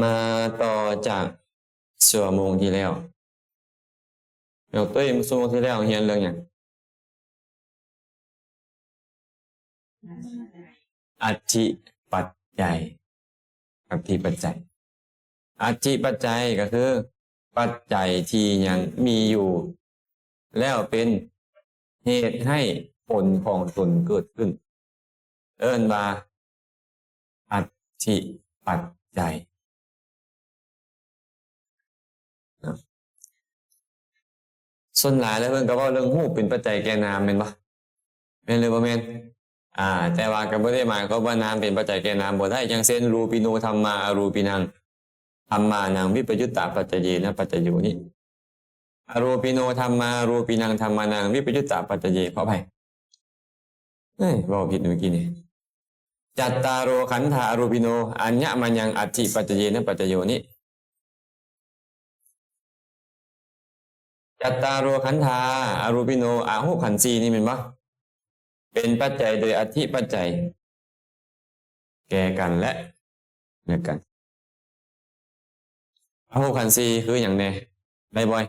ມາຕໍ່ຈາກຊົ່ວໂມງທີ່ແລ້ວ. ເອົາ ເອີຍ ຊົ່ວໂມງທີ່ແລ້ວຮຽນເລື່ອງຫຍັງ? ອັດຖິປັດໄຈ. ອັດຖິປັດໄຈ. ອັດຖິປັດໄຈກໍຄືປັດໄຈທີ່ຍັງມີຢູ່ ແລ້ວເປັນເຫດໃຫ້ຜົນຂອງຕົນເກີດຂຶ້ນ ເອີ້ນວ່າອັດຖິປັດໄຈເນາະ. ສ່ວນຫຼາຍແລ້ວເພິ່ນກໍເວົ້າເລື່ອງຮູບເປັນປັດໄຈແກ່ນາມ ແມ່ນບໍ່? ແມ່ນຫຼືບໍ່ແມ່ນ? ອາ ແຕ່ວ່າກໍບໍ່ໄດ້ໝາຍຄວາມວ່ານາມເປັນປັດໄຈແກ່ນາມບໍ່ໄດ້. ຢ່າງເຊັ່ນ ຮູປິໂນທຳມາ ອະຮູປິນັງທຳມານັງ ວິປະຍຸດຕະປັດຈະເຍນະປັດຈະໂຍນິ. ອະຮູປິໂນທຳມາ ອະຮູປິນັງທຳມານັງ ວິປະຍຸດຕະປັດຈະເຍ ຂໍອະໄພ ເອີຍ ເວົ້າຜິດເມື່ອກີ້ນີ້. ຈັດຕາໂຣຂັນທາອະຮູປິໂນ ອັນຍະມະຍັງ ອັດຖິປັດຈະເຍນະປັດຈະໂຍນິ. ຈັດຕາໂຣຂັນທາອະຮູປິໂນ ອະຮູບຂັນສີ່ນີ້ແມ່ນບໍ່? ເປັນປັດໄຈໂດຍອັດຖິປັດໄຈ ແກ່ກັນແລະ ແລະກັນ. ອະຮູບຂັນສີ່ຄືຫຍັງແດ່? ໄດ້ບໍ່?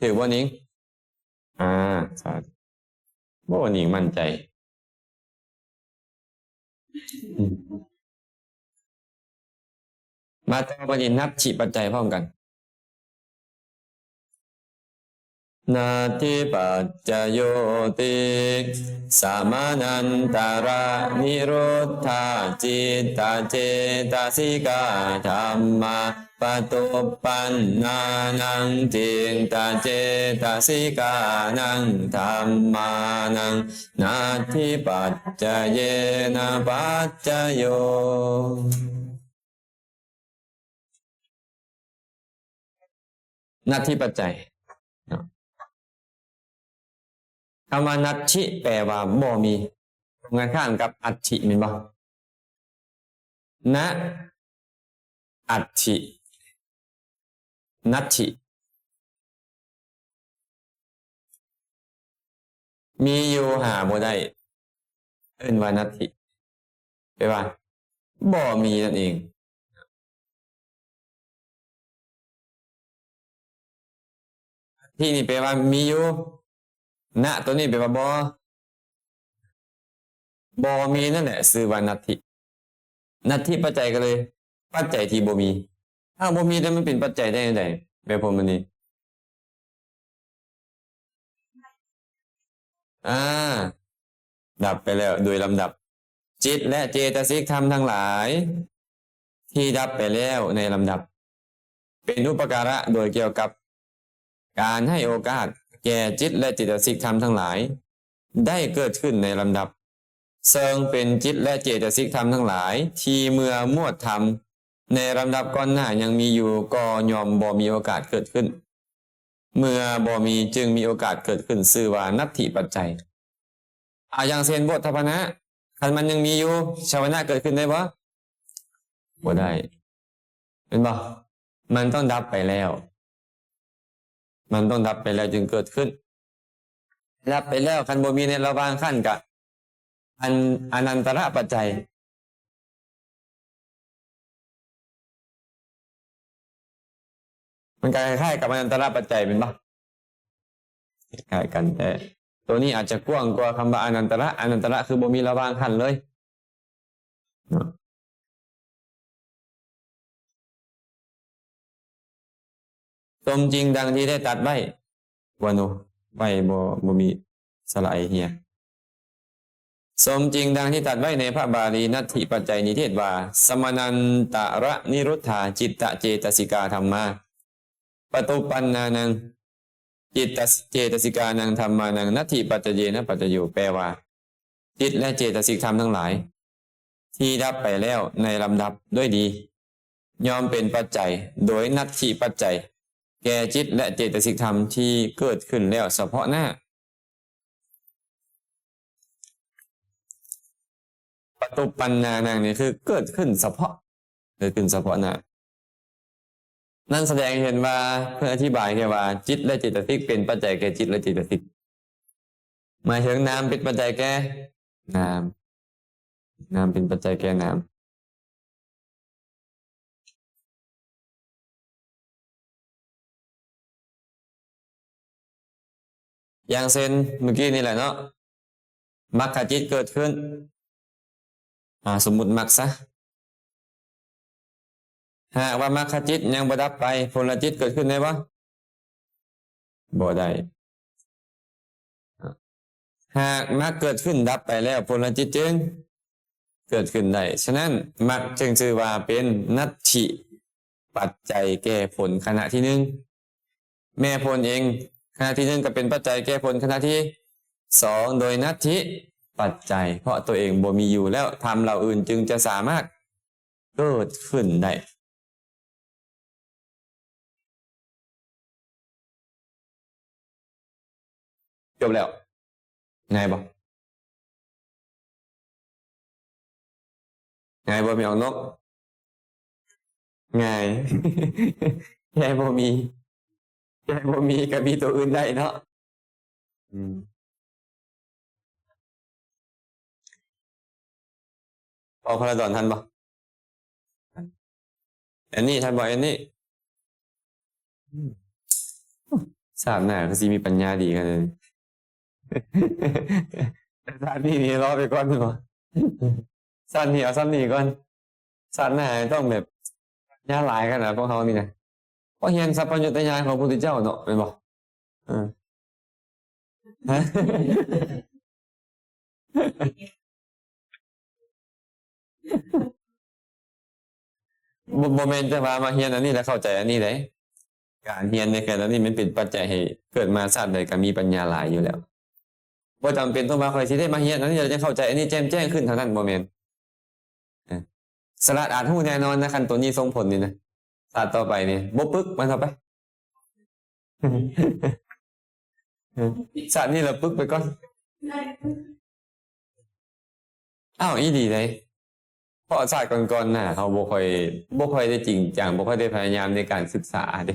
ຖືກບໍ່ນິງ? ອາ ສາທຸ. ບໍ່ ນິງໝັ້ນໃຈ. ມາຕໍ່ບັດນີ້ ນັດຖິປັດໄຈພ້ອມກັນ. ນັດຖິປັດຈະໂຍຕິ ສະມະນັນຕະລະນິລຸດທາ ຈິດຕະເຈຕະສິກາທຳມາ ປະຕຸບປັນນານັງ ຈິດຕະເຈຕະສິການັງທຳມານັງ ນັດຖິປັດຈະເຍນະປັດຈະໂຍ. ນັດຖິປັດໄຈເນາະ. ຄຳວ່ານັດຖິແປວ່າບໍ່ມີ ກົງກັນຂ້າມກັບອັດຖິແມ່ນບໍ່? ນະ ອັດຖິ ນັດຖິ ມີຢູ່ຫາບໍ່ໄດ້ ເອີ້ນວ່ານັດຖິ ແປວ່າບໍ່ມີນັ້ນເອງ. ອັດຖິນີ້ແປວ່າມີຢູ່ ນະ ໂຕນີ້ແປວ່າບໍ່ ບໍ່ມີນັ້ນແຫຼະຊື່ວ່ານັດຖິ. ນັດຖິປັດໄຈກໍເລີຍ ປັດໄຈທີ່ບໍ່ມີ. ຖ້າບໍ່ມີແລ້ວມັນເປັນປັດໄຈໄດ້ຈັ່ງໃດ? ແບບຜົນມັນນີ້ ອາ ດັບໄປແລ້ວໂດຍລຳດັບ. ຈິດ ແລະ ເຈຕະສິກທຳທັງຫຼາຍທີ່ດັບໄປແລ້ວໃນລຳດັບ ເປັນອຸປະກາລະໂດຍກ່ຽວກັບການໃຫ້ໂອກາດແກ່ຈິດ ແລະ ເຈຕະສິກທຳທັງຫຼາຍໄດ້ເກີດຂຶ້ນໃນລຳດັບ ເຊິ່ງເປັນຈິດ ແລະ ເຈຕະສິກທຳທັງຫຼາຍທີ່ເມື່ອມວດທຳໃນລຳດັບກ່ອນໜ້າຍັງມີຢູ່ ກໍຍ່ອມບໍ່ມີໂອກາດເກີດຂຶ້ນ. ເມື່ອບໍ່ມີຈຶ່ງມີໂອກາດເກີດຂຶ້ນ ຊື່ວ່ານັດຖິປັດໄຈ. ອາ ຢ່າງເຊັ່ນ ໂພດທັບພະນະ ຄັນມັນຍັງມີຢູ່ ຊາວະນະເກີດຂຶ້ນໄດ້ບໍ່? ບໍ່ໄດ້ ແມ່ນບໍ່? ມັນຕ້ອງດັບໄປແລ້ວ ມັນຕ້ອງດັບໄປແລ້ວຈຶ່ງເກີດຂຶ້ນ. ດັບໄປແລ້ວ ຄັນບໍ່ມີໃນລະຫວ່າງຂັ້ນກະ ອັນ ອະນັນຕະລະປັດໄຈ ມັນກະຄ້າຍໆກັບອະນັນຕະລະປັດໄຈແມ່ນບໍ່? ຄ້າຍໆກັນ ແຕ່ໂຕນີ້ອາດຈະກວ້າງກວ່າຄຳວ່າອະນັນຕະລະ. ອະນັນຕະລະຄືບໍ່ມີລະຫວ່າງຂັ້ນເລີຍເນາະ. ສົມຈິງດັ່ງທີ່ໄດ້ຕັດໄວ້ ວະໂນ ໄວ້ບໍ່ ບໍ່ມີສະຫຼະໄອເຮຍ. ສົມຈິງດັ່ງທີ່ຕັດໄວ້ໃນພະບາລີນັດຖິປັດໄຈນິເທດວ່າ ສະມະນັນຕະລະນິລຸດທາ ຈິດຕະເຈຕະສິກາທຳມາ ປະຕຸບປັນນານັງ ຈິດຕະເຈຕະສິການັງທຳມານັງ ນັດຖິປັດຈະເຍນະປັດຈະໂຍ ແປວ່າ ຈິດ ແລະ ເຈຕະສິກທຳທັງຫຼາຍທີ່ດັບໄປແລ້ວໃນລຳດັບດ້ວຍດີ ຍ່ອມເປັນປັດໄຈໂດຍນັດຖິປັດໄຈ ແກ່ຈິດ ແລະ ເຈຕະສິກທຳທີ່ເກີດຂຶ້ນແລ້ວສະເພາະໜ້າ. ປະຕຸບປັນນານັງນີ້ຄືເກີດຂຶ້ນສະເພາະ ເກີດຂຶ້ນສະເພາະໜ້າ. ນັ້ນສະແດງໃຫ້ເຫັນວ່າ ເພື່ອອະທິບາຍແຄ່ວ່າ ຈິດ ແລະ ເຈຕະສິກເປັນປັດໄຈແກ່ຈິດ ແລະ ເຈຕະສິກ ໝາຍເຖິງນາມເປັນປັດໄຈແກ່ນາມ ນ້ຳເປັນປັດໄຈແກ່ນ້ຳ. ຢ່າງເຊັ່ນ ເມື່ອກີ້ນີ້ແຫຼະເນາະ ມັກຂະຈິດເກີດຂຶ້ນ ອາ ສົມມຸດມັກຊະ ຫາກວ່າມັກຂະຈິດຍັງບໍ່ດັບໄປ ຜົນລະຈິດເກີດຂຶ້ນໄດ້ບໍ່? ບໍ່ໄດ້. ຫາກມັກເກີດຂຶ້ນດັບໄປແລ້ວ ຜົນລະຈິດຈຶ່ງເກີດຂຶ້ນໄດ້. ສະນັ້ນ ມັກຈຶ່ງຊື່ວ່າເປັນນັດຖິປັດໄຈແກ່ຜົນຂະນະທີໜຶ່ງ. ແມ່ຜົນເອງ ຂະນະທີໜຶ່ງກໍເປັນປັດໄຈແກ່ຜົນຂະນະທີສອງໂດຍນັດຖິປັດໄຈ ເພາະຕົວເອງບໍ່ມີຢູ່ແລ້ວ ທຳເຫຼົ່າອື່ນຈຶ່ງຈະສາມາດເກີດຂຶ້ນໄດ້. ຈົບແລ້ວ. ງ່າຍບໍ່? ງ່າຍບໍ່ ແມ່ອອກນົກ? ງ່າຍ. ແຄ່ບໍ່ມີ ແຄ່ບໍ່ມີກໍມີຕົວອື່ນໄດ້ເນາະ. ອືມ ອອກພາລາດອນທັນບໍ່? ແອນນີ້ທັນບໍ່ ແອນນີ້? ອືມ ຊາດໜ້າຄືຊິມີປັນຍາດີຂະໜາດນີ້. ຊາດນີ້ນີ້ລໍໄປກ່ອນແມ່ນບໍ່? ຊາດນີ້ເອົາຊ່ຳນີ້ກ່ອນ. ຊາດໜ້າຕ້ອງແບບປັນຍາຫຼາຍຂະໜາດພວກເຮົານີ້ນະ. ເພາະຮຽນສັບພະຍຸດຕະຍານຂອງພະພຸດທະເຈົ້າເນາະ ແມ່ນບໍ່? ເອີ ຮະ? ບໍ່ ບໍ່ແມ່ນແຕ່ວ່າມາຮຽນອັນນີ້ແລ້ວເຂົ້າໃຈອັນນີ້ເດ້. ການຮຽນໃນແຕ່ລະນີ້ມັນເປັນປັດໄຈໃຫ້ເກີດມາຊາດໃດກໍມີປັນຍາຫຼາຍຢູ່ແລ້ວ. ບໍ່ຈຳເປັນຕ້ອງວ່າຂ້ອຍຊິໄດ້ມາຮຽນອັນນີ້ແລ້ວຈຶ່ງເຂົ້າໃຈອັນນີ້ແຈ່ມແຈ້ງຂຶ້ນເທົ່ານັ້ນ ບໍ່ແມ່ນ. ສະຫຼາດອາດຮູ້ແນ່ນອນນະ ຄັນໂຕນີ້ສົ່ງຜົນນີ້ນະ. ຊາດຕໍ່ໄປນີ້ບໍ່ປຶກ ວ່າຕໍ່ໄປ. ຊາດນີ້ລະປຶກໄປກ່ອນ. ອ້າວ ອີ່ຫຼີເດ້. ເພາະຊາດກ່ອນໆນະ ເຮົາບໍ່ຄ່ອຍ ບໍ່ຄ່ອຍໄດ້ຈິງຈັງ ບໍ່ຄ່ອຍໄດ້ພະຍາຍາມໃນການສຶກສາເດ້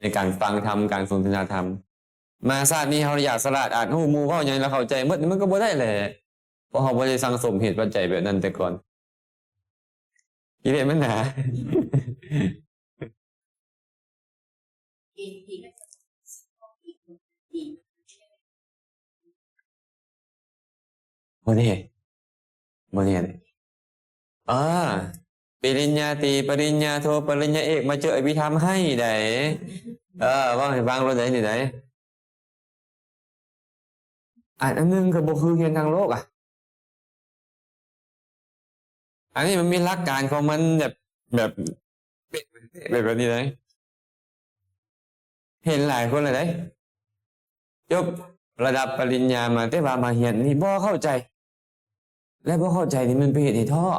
ໃນການຟັງທຳ ການສົນທະນາທຳ. ມາຊາດນີ້ເຮົາຢາກສະຫຼາດອາດຮູ້ ໝູ່ເວົ້າຫຍັງລະເຂົ້າໃຈໝົດ ມັນກໍບໍ່ໄດ້ແຫຼະ ເພາະເຮົາບໍ່ໄດ້ສັ່ງສົມເຫດປັດໄຈແບບນັ້ນແຕ່ກ່ອນ. ກິເລດມັນໜາ. ບໍ່ແນ່ ບໍ່ແນ່ເດ້. ອາ ປະລິນຍາຕີ ປະລິນຍາໂທ ປະລິນຍາເອກ ມາເຈີອະພິທຳໃຫ້ໃດ. ເອີ ເວົ້າໃຫ້ຟັງໂລດໃດນີ້ໃດ. ອັນ ອັນໜຶ່ງກໍບໍ່ຄືຮຽນທາງໂລກອະ. ອັນນີ້ມັນມີຫຼັກການຂອງມັນແບບ ແບບເປັນ ແບບ ແບບນີ້ເດ້. ເຫັນຫຼາຍຄົນແລ້ວເດ້ ຈົບລະດັບປະລິນຍາມາ ແຕ່ວ່າມາຮຽນນີ້ບໍ່ເຂົ້າໃຈ ແລະ ບໍ່ເຂົ້າໃຈນີ້ມັນໄປເຮັດໃຫ້ທໍ້.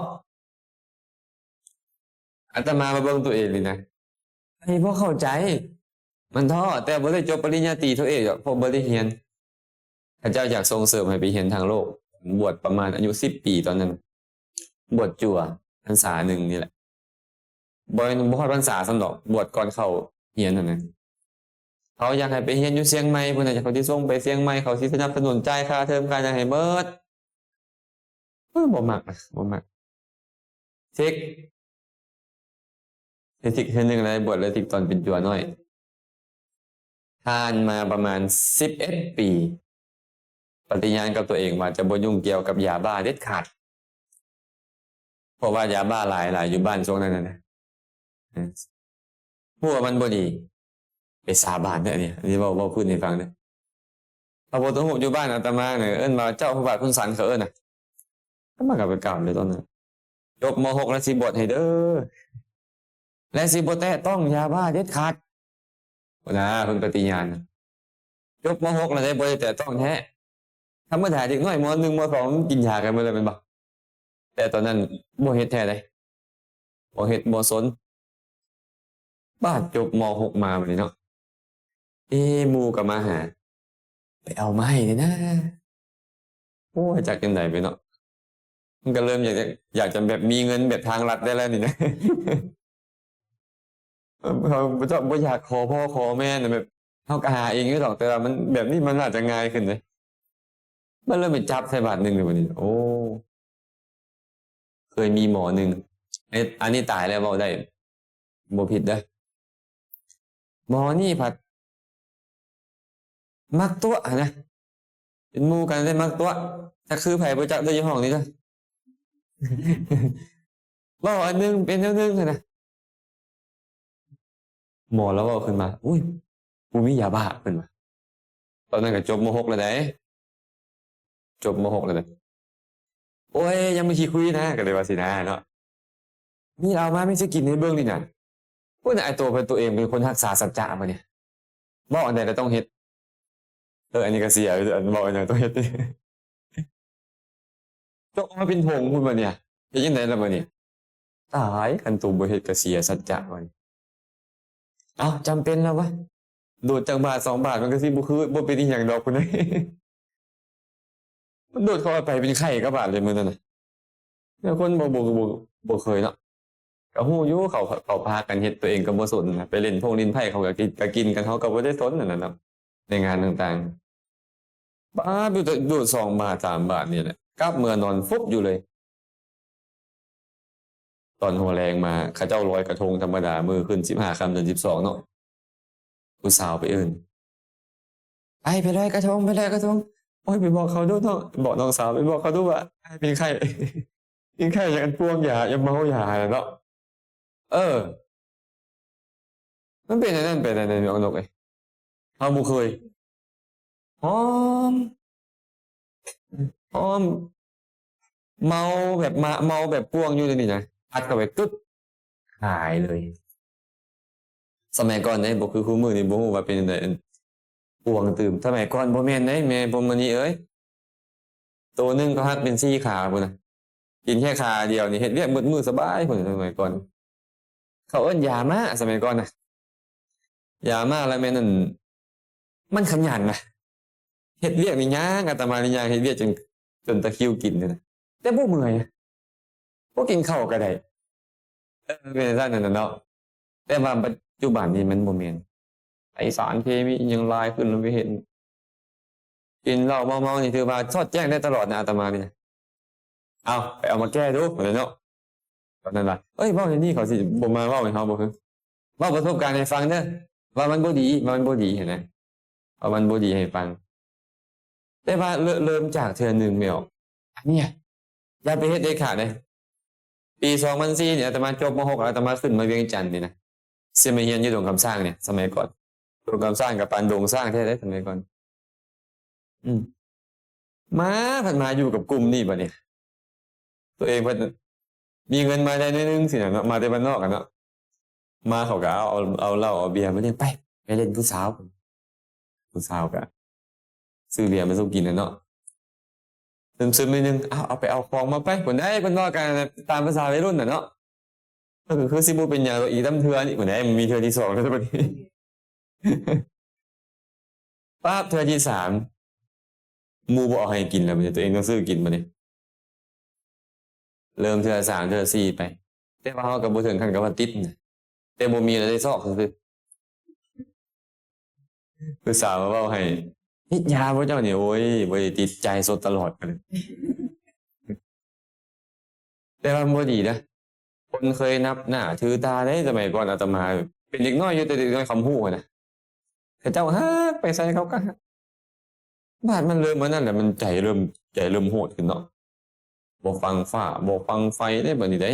ອາດຕະມາມາເບິ່ງຕົວເອງນີ້ນະ ໄອ້ບໍ່ເຂົ້າໃຈ ມັນທໍ້ ແຕ່ບໍ່ໄດ້ຈົບປະລິນຍາຕີ ໂທເອກດອກ ເພາະບໍ່ໄດ້ຮຽນ. ເຂົາເຈົ້າຢາກສົ່ງເສີມໃຫ້ໄປຮຽນທາງໂລກ. ບວດປະມານອາຍຸສິບປີຕອນນັ້ນ ບວດຈົວພັນສາໜຶ່ງນີ້ແຫຼະ ບໍ່ ບໍ່ຮອດພັນສາຊ້ຳດອກ ບວດກ່ອນເຂົ້າຮຽນຫັ້ນນະ. ເຂົາຢາກໃຫ້ໄປຮຽນຢູ່ຊຽງໃໝ່ພຸ້ນນະ ເຂົາຊິສົ່ງໄປຊຽງໃໝ່ ເຂົາຊິສະໜັບສະໜູນຈ່າຍຄ່າເທີມຄ່າຫຍັງໃຫ້ເບິດ. ເອີ ບໍ່ມັກ ບໍ່ມັກ. ເທັກ ເທັກເທື່ອໜຶ່ງແລ້ວ ບວດແລ້ວເທັກຕອນເປັນຈົວນ້ອຍ. ຜ່ານມາປະມານສິບເອັດປີ ປະຕິຍານກັບຕົວເອງວ່າຈະບໍ່ຫຍຸ້ງກ່ຽວກັບຢາບ້າເດັດຂາດ. ເພາະວ່າຢາບ້າຫຼາຍ ຫຼາຍຢູ່ບ້ານຊ່ວງນັ້ນນະ ເອີ ຮູ້ວ່າມັນບໍ່ດີ ໄປສາບານເດີ ອັນນີ້ ອັນນີ້ເວົ້າ ເວົ້າພື້ນໃຫ້ຟັງເດີ. ພະພຸດທະຮູບຢູ່ບ້ານອາດຕະມານີ້ ເອີ້ນວ່າເຈົ້າພະບາດຄຸນສັນ ເຂົາເອີ້ນນະ. ອາດຕະມາກໍໄປກາບເລີຍຕອນນັ້ນ ຈົບ ມໍຫົກ ແລ້ວຊິບວດໃຫ້ເດີ ແລະ ຊິບໍ່ແຕະຕ້ອງຢາບ້າເດັດຂາດ. ພຸ້ນນະ ເພິ່ນປະຕິຍານ ຈົບ ມໍຫົກ ແລ້ວໄດ້ ບໍ່ໄດ້ແຕະຕ້ອງແທ້. ທຳມະດາເດັກນ້ອຍ ມໍໜຶ່ງ ມໍສອງ ມັນກິນຢາກັນໝົດແລ້ວແມ່ນບໍ່? ແຕ່ຕອນນັ້ນບໍ່ເຮັດແທ້ເດ້ ບໍ່ເຮັດບໍ່ສົນ. ບາດຈົບ ມໍຫົກ ມາບັດນີ້ເນາະ ເອ ໝູ່ກໍມາຫາ ໄປເອົາມາໃຫ້ແດ່ນະ. ໂອ້ຍ ຈັກຈັ່ງໃດໄປເນາະ ມັນກໍເລີ່ມຢາກ ຢາກຈະແບບມີເງິນແບບທາງລັດໄດ້ແລ້ວນີ້ນະ. ເຮົາບໍ່ຕ້ອງ ບໍ່ຢາກຂໍພໍ່ຂໍແມ່ນະ ແບບເຮົາກໍຫາເອງຢູ່ດອກ ແຕ່ວ່າມັນແບບນີ້ມັນອາດຈະງ່າຍຂຶ້ນເດ້. ມັນເລີ່ມໄປຈັບໃສ່ບາດໜຶ່ງເລີຍບັດນີ້ ໂອ້ ເຄີຍມີໝໍໜຶ່ງ ເອີ ອັນນີ້ຕາຍແລ້ວເວົ້າໄດ້ ບໍ່ຜິດເດີ. ໝໍນີ້ພັດມັກຕົວະຫັ້ນນະ ເປັນໝູ່ກັນແຕ່ມັກຕົວະ ຈັກຄືໃຜບໍ່ຈັກເດີ ຢູ່ຫ້ອງນີ້ເດີ ເວົ້າອັນໜຶ່ງເປັນແນວໜຶ່ງຫັ້ນນະ. ໝໍລາວເວົ້າຂຶ້ນມາ ໂອ້ຍ ກູມີຢາບ້າ ເພິ່ນວ່າ. ຕອນນັ້ນກໍຈົບ ມ.ຫົກ ແລ້ວໃດ໋ ຈົບ ມ.ຫົກ ແລ້ວໃດ໋. ໂອ້ຍ ຍັງບໍ່ຂີ້ຄຸຍນະ ກໍເລີຍວ່າຊີ້ນະເນາະ. ມີເອົາມາ ມີຊິກິນໃຫ້ເບິ່ງນີ້ນະ. ໂອ້ຍ ໄອ້ໂຕເພິ່ນ ໂຕເອງເປັນຄົນຮັກສາສັດຈະບັດນີ້ ເວົ້າອັນໃດກໍຕ້ອງເຮັດ. ເອີ ອັນນີ້ກໍເສຍ ອັນເວົ້າອັນຫຍັງຕ້ອງເຮັດນີ້ ຕົກອອກມາເປັນຜົງພຸ້ນບັດນີ້ ເຮັດຈັ່ງໃດລະບັດນີ້? ຕາຍ ຄັນໂຕບໍ່ເຮັດກໍເສຍສັດຈະບັດນີ້. ເອົ້າ ຈຳເປັນແລ້ວວະ ໂດດຈັກບາດສອງບາດ ມັນກໍຊິບໍ່ຄື ບໍ່ເປັນອີ່ຫຍັງດອກພຸ້ນເດ. ມັນໂດດເຂົ້າໄປເປັນໄຂ້ກັບບາດເລີຍມື້ນັ້ນນະ. ແຕ່ຄົນບໍ່ ບໍ່ ບໍ່ ບໍ່ເຄີຍເນາະ ກໍຮູ້ຢູ່ ເຂົາ ເຂົາພາກັນເຮັດ ຕົວເອງກໍບໍ່ສົນນະ. ໄປຫຼິ້ນໂພງຫຼິ້ນໄພ້ ເຂົາກໍກິນ ກໍກິນກັນ ເຮົາກໍບໍ່ໄດ້ສົນນັ້ນນະເນາະ ໃນງານຕ່າງໆ. ບາດ ໂດດ ໂດດສອງບາດສາມບາດນີ້ແຫຼະ ກັບເມືອນອນຟຸບຢູ່ເລີຍ. ຕອນຫົວແລງມາ ເຂົາເຈົ້າລອຍກະທົງທຳມະດາ ມື້ຂຶ້ນສິບຫ້າຄ່ຳເດືອນສິບສອງເນາະ ຜູ້ສາວໄປເອີ້ນ ໄປ ໄປລອຍກະທົງ ໄປລອຍກະທົງ. ໂອ້ຍ ໄປບອກເຂົາດູເນາະ ບອກນ້ອງສາວ ໄປບອກເຂົາດູວ່າອ້າຍເປັນໄຂ້ ເປັນໄຂ້ຫຍັງ ອັນປ່ວງຢາ ຢ່າເມົາຢາຫັ້ນນະເນາະ. ເອີ ມັນເປັນອັນນັ້ນ ເປັນອັນນັ້ນ ນ້ອງນົກເອີຍ ເຮົາບໍ່ເຄີຍ. ຫອມ ຫອມ ເມົາແບບ ມະ ເມົາແບບປ່ວງຢູ່ໃນນີ້ນະ ອັດເຂົ້າໄປກຶບ ຫາຍເລີຍ. ສະໄໝກ່ອນເດ້ ບໍ່ຄືຄູ່ມື້ນີ້ ບໍ່ຮູ້ວ່າເປັນຈັ່ງໃດ ອັນ ປ່ວງຕື່ມ. ສະໄໝກ່ອນບໍ່ແມ່ນເດ້ ແມ່ພົມມະນີເອີຍ ໂຕໜຶ່ງກໍຫັກເປັນສີ່ຂາພຸ້ນນະ ກິນແຄ່ຂາດຽວນີ້ ເຮັດວຽກໝົດມື້ສະບາຍພຸ້ນ ສະໄໝກ່ອນ. ເຂົາເອີ້ນຢາມ້າ ສະໄໝກ່ອນນະ ຢາມ້າລະແມ່ນ ອັນ ມັນຂະຫຍັນນະ ເຮັດວຽກນີ້ຍ່າງ ອາດຕະມານີ້ຍ່າງເຮັດວຽກຈົນ ຈົນຕະຄຣິວກິນນີ້ນະ ແຕ່ບໍ່ເມື່ອຍ ບໍ່ກິນເຂົ້າກໍໄດ້. ເອີ ເປັນຈັ່ງຊັ້ນນັ້ນນະເນາະ. ແຕ່ວ່າປັດຈຸບັນນີ້ມັນບໍ່ແມ່ນ ໄອ້ສານເຄມີອີ່ຫຍັງຫຼາຍຂຶ້ນ ລະໄປເຫັນ ກິນເຫຼົ້າເມົາໆນີ້ ຖືວ່າສອດແຈ້ງໄດ້ຕະຫຼອດນະ ອາດຕະມານີ້ນະ. ເອົາ ໄປເອົາມາແກ້ດູ ວ່າຊັ້ນເນາະ. ຕອນນັ້ນວ່າ ເອີຍ ເວົ້າແນວນີ້ເຂົາຊິບໍ່ມາເວົ້າໃຫ້ເຮົາບໍ່? ເວົ້າປະສົບການໃຫ້ຟັງເດີ ວ່າມັນບໍ່ດີ ວ່າມັນບໍ່ດີຫັ້ນນະ ວ່າມັນບໍ່ດີໃຫ້ຟັງ. ແຕ່ວ່າເລີ່ມຈາກເທື່ອໜຶ່ງແມ່ນ ອັນເນີ້ຍຢ່າໄປເຮັດເດັດຂາດເດ້. ປີສອງພັນສີ່ນີ້ ອາດຕະມາຈົບ ມ.ຫົກ ອາດຕະມາຂຶ້ນມາວຽງຈັນນີ້ນະ ຊິມາຮຽນຢູ່ດົງຄຳຊ້າງນີ້ ສະໄໝກ່ອນ ດົງຄຳຊ້າງກໍປານດົງຊ້າງແທ້ເດ້ ສະໄໝກ່ອນ. ອືມ ມາ ພັດມາຢູ່ກັບກຸ່ມນີ້ບັດນີ້ ຕົວເອງພັດມີເງິນມາໄດ້ໜ້ອຍໜຶ່ງຊີ້ນະເນາະ ມາແຕ່ບ້ານນອກຫັ້ນເນາະ. ມາເຂົາກໍເອົາ ເອົາ ເອົາເຫຼົ້າເອົາເບຍມາລ້ຽງ ໄປ ໄປຫຼິ້ນຜູ້ສາວ ຜູ້ສາວກໍຊື້ເບຍມາສູ່ກິນຫັ້ນເນາະ. ຊຶມໆໜ້ອຍໜຶ່ງ ເອົາ ເອົາໄປເອົາຂອງມາໄປ ພຸ້ນໃດ໋ ເພິ່ນເວົ້າກັນຕາມພາສາໄວລຸ້ນນະເນາະ. ກໍຄືຊິບໍ່ເປັນຫຍັງດອກ ອີກນຳເທື່ອນີ້ ພຸ້ນໃດ໋ ມັນມີເທື່ອທີສອງແລ້ວບັດນີ້. ປາບ ເທື່ອທີສາມ ໝູ່ບໍ່ເອົາໃຫ້ກິນແລ້ວ ບັດນີ້ຕົວເອງຕ້ອງຊື້ກິນບັດນີ້. ເລີ່ມເທື່ອສາມ ເທື່ອສີ່ໄປ ແຕ່ວ່າເຮົາກໍບໍ່ເຖິງຂັ້ນກັບວ່າຕິດນະ ແຕ່ບໍ່ມີລາຍໄດ້ຊອກຊື່ໆ. ຜູ້ສາວມາເວົ້າໃຫ້ ຕິດຢາບໍ່ເຈົ້ານີ້? ໂອ້ຍ ບໍ່ໄດ້ຕິດ ຈ່າຍສົດຕະຫຼອດ. ແຕ່ວ່າມັນບໍ່ດີນະ ຄົນເຄີຍນັບໜ້າຖືຕາເດ້. ສະໄໝກ່ອນອາດຕະມາເປັນເດັກນ້ອຍຢູ່ ແຕ່ເດັກນ້ອຍຄຳຮູ້ຫັ້ນນະ ເຂົາເຈົ້າຮັກໄປໃສເຂົາກໍຮັກ. ບາດມັນເລີ່ມອັນນັ້ນແຫຼະ ມັນໃຈເລີ່ມ ໃຈເລີ່ມໂຫດຂຶ້ນເນາະ ບໍ່ຟັງຟ້າບໍ່ຟັງໄຟເດ້ ບັດນີ້ເດ້.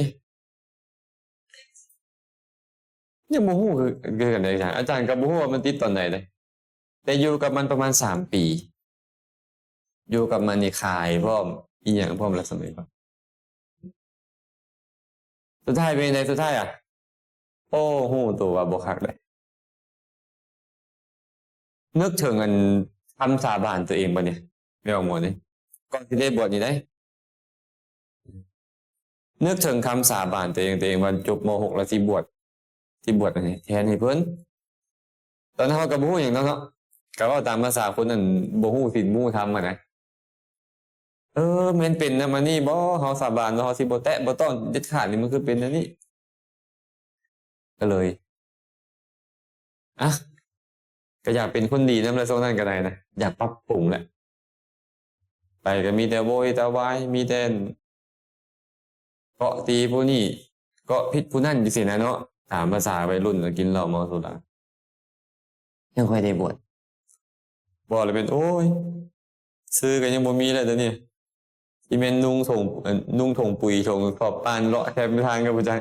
ຍັງບໍ່ຮູ້ຄື ຄືກັນເດ້ ອາຈານ ອາຈານກໍບໍ່ຮູ້ວ່າມັນຕິດຕອນໃດເດ້ ແຕ່ຢູ່ກັບມັນປະມານສາມປີ ຢູ່ກັບມັນນີ້ຂາຍພ້ອມ ອີ່ຫຍັງພ້ອມ ລະສະໄໝກ່ອນ. ສຸດທ້າຍເປັນໃດ? ສຸດທ້າຍອະ ໂອ້ ຮູ້ໂຕວ່າບໍ່ຄັກເດ້. ນຶກເຖິງອັນຄຳສາບານຕົວເອງບັດນີ້ ແມ່ອອກໝວດນີ້ ກ່ອນຊິໄດ້ບວດນີ້ໄດ໋ ນຶກເຖິງຄຳສາບານຕົວເອງ ຕົວເອງວ່າຈົບ ມ.ຫົກ ແລ້ວຊິບວດ ຊິບວດອັນນີ້ແທນໃຫ້ເພິ່ນ. ຕອນນັ້ນເຮົາກໍບໍ່ຮູ້ຫຍັງເນາະ ເນາະ ກໍເວົ້າຕາມພາສາຄົນອັນບໍ່ຮູ້ສິນຮູ້ທຳຫັ້ນນະ. ເອີ ແມ່ນເປັນນຳອັນນີ້ບໍ່? ເຮົາສາບານວ່າເຮົາຊິບໍ່ແຕະບໍ່ຕ້ອງເດັດຂາດນີ້ ມັນຄືເປັນອັນນີ້. ກໍເລີຍ ອະ ກໍຢາກເປັນຄົນດີນຳແຫຼະ ຊ່ວງນັ້ນກໍໄດ້ນະ ຢາກປັບປຸງແຫຼະ. ໄປກໍມີແຕ່ໂວຍແຕ່ວາຍ ມີແຕ່ ໂອ້ າະຕີຜູ້ນີ້ ເກາະຜິດຜູ້ນັ້ນ ຈັ່ງຊີ້ນະເນາະ. ຕາມພາສາໄວລຸ້ນ ກິນເຫຼົ້າເມົາສຸລາ ຍັງຄ່ອຍໄດ້ບວດ. ບໍ່ລະແມ່ນ ໂອ້ຍ ຊື່ກໍຍັງບໍ່ມີເລີຍດຽວນີ້ ຊິແມ່ນນຸ່ງຖົງ ເອີ ນຸ່ງຖົງປຸຍ ຖົງຂອບປານ ເລາະແຄມທາງກໍບໍ່ຈັກ.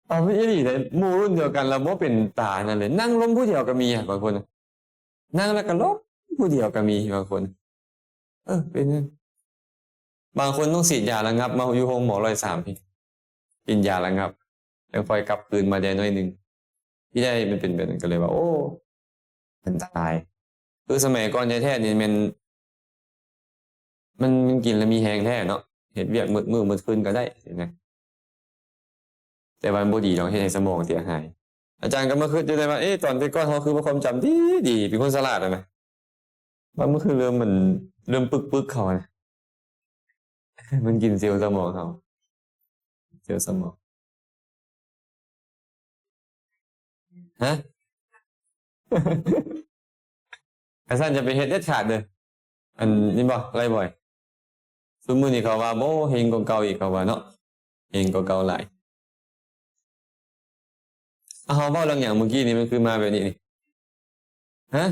ເອົາ ອີ່ຫຼີເດ້ ໝູ່ລຸ້ນດຽວກັນລະບໍ່ເປັນຕານັ້ນເລີຍ. ນັ່ງລົມຜູ້ດຽວກໍມີ ບາງຄົນ ນັ່ງແລ້ວກໍລົມຜູ້ດຽວກໍມີ ບາງຄົນ. ເອີ ເປັນ ບາງຄົນຕ້ອງສີດຢາລະງັບ ມາຢູ່ໂຮງໝໍຮ້ອຍສາມພີ້ ກິນຢາລະງັບ ແລ້ວຄ່ອຍກັບຄືນມາໄດ້ໜ້ອຍໜຶ່ງ. ທີ່ໄດ້ມັນເປັນແບບນັ້ນ ກໍເລີຍວ່າ ໂອ້ ອັນຕະລາຍ. ຄືສະໄໝກ່ອນແທ້ໆນີ້ແມ່ນ ມັນ ມັນກິນແລ້ວມີແຮງແທ້ເນາະ ເຮັດວຽກໝົດມື້ໝົດຄືນກໍໄດ້ຊີ້ນະ. ແຕ່ວ່າມັນບໍ່ດີດອກ ເຮັດໃຫ້ສະໝອງເສຍຫາຍ. ອາຈານກໍມາຄິດຢູ່ໄດ້ວ່າ ເອ ຕອນແຕ່ກ່ອນເຮົາຄືວ່າຄວາມຈຳດີໆ ເປັນຄົນສະຫຼາດຫັ້ນນະ ວ່າມັນຄືເລີ່ມ ມັນເລີ່ມປຶກໆເຂົ້ານະ ມັນກິນເຊວສະໝອງເຮົາ ເຊວສະໝອງ. ຮະ? ຄັນຊັ້ນຢ່າໄປເຮັດເດັດຂາດເດີ້. ອັນນີ້ບໍ່ ໄລ່ບໍ່? ຊຸມມື້ນີ້ເຂົາວ່າ ໂອ້ ເຮັງກວ່າເກົ່າອີກ ເຂົາວ່າເນາະ ເຮັງກວ່າເກົ່າຫຼາຍ. ເຮົາເວົ້າເລື່ອງຫຍັງມື້ກີ້ນີ້ ມັນຄືມາແບບນີ້ນີ້? ຮະ?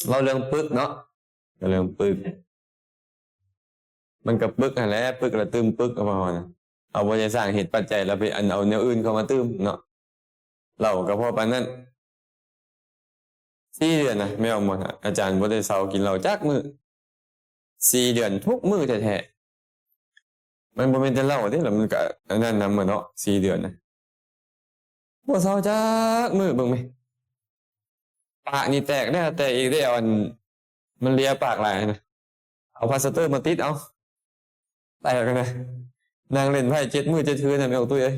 ເວົ້າເລື່ອງປຶກເນາະ ເວົ້າເລື່ອງປຶກ ມັນກໍປຶກຫັ້ນແຫຼະ ປຶກລະຕື່ມປຶກ ເຮົານະ ເຮົາບໍ່ໄດ້ສ້າງເຫດປັດໄຈ ແລ້ວໄປອັນເອົາແນວອື່ນເຂົ້າມາຕື່ມເນາະ. ເຫຼົ້າກໍພໍປານນັ້ນ ສີ່ເດືອນນະ ແມ່ອອກມາ ອາຈານບໍ່ໄດ້ເຊົາກິນເຫຼົ້າຈັກມື້ ສີ່ເດືອນທຸກມື້ແທ້ໆ. ມັນບໍ່ແມ່ນແຕ່ເຫຼົ້າເດ້ລະ ມັນກະອັນນັ້ນນຳເນາະ ສີ່ເດືອນນະ ບໍ່ເຊົາຈັກມື້. ເບິ່ງແມ ປາກນີ້ແຕກແລ້ວແຕກອີກເດ້ ເອົາອັນ ມັນເລຍປາກຫຼາຍນະ ເອົາພາສເຕີມາຕິດເອົາ ແຕກຫັ້ນນະ. ນັ່ງຫຼິ້ນໄພ້ເຈັດມື້ເຈັດຄືນນະ ແມ່ອອກຕຸ້ຍເອີຍ.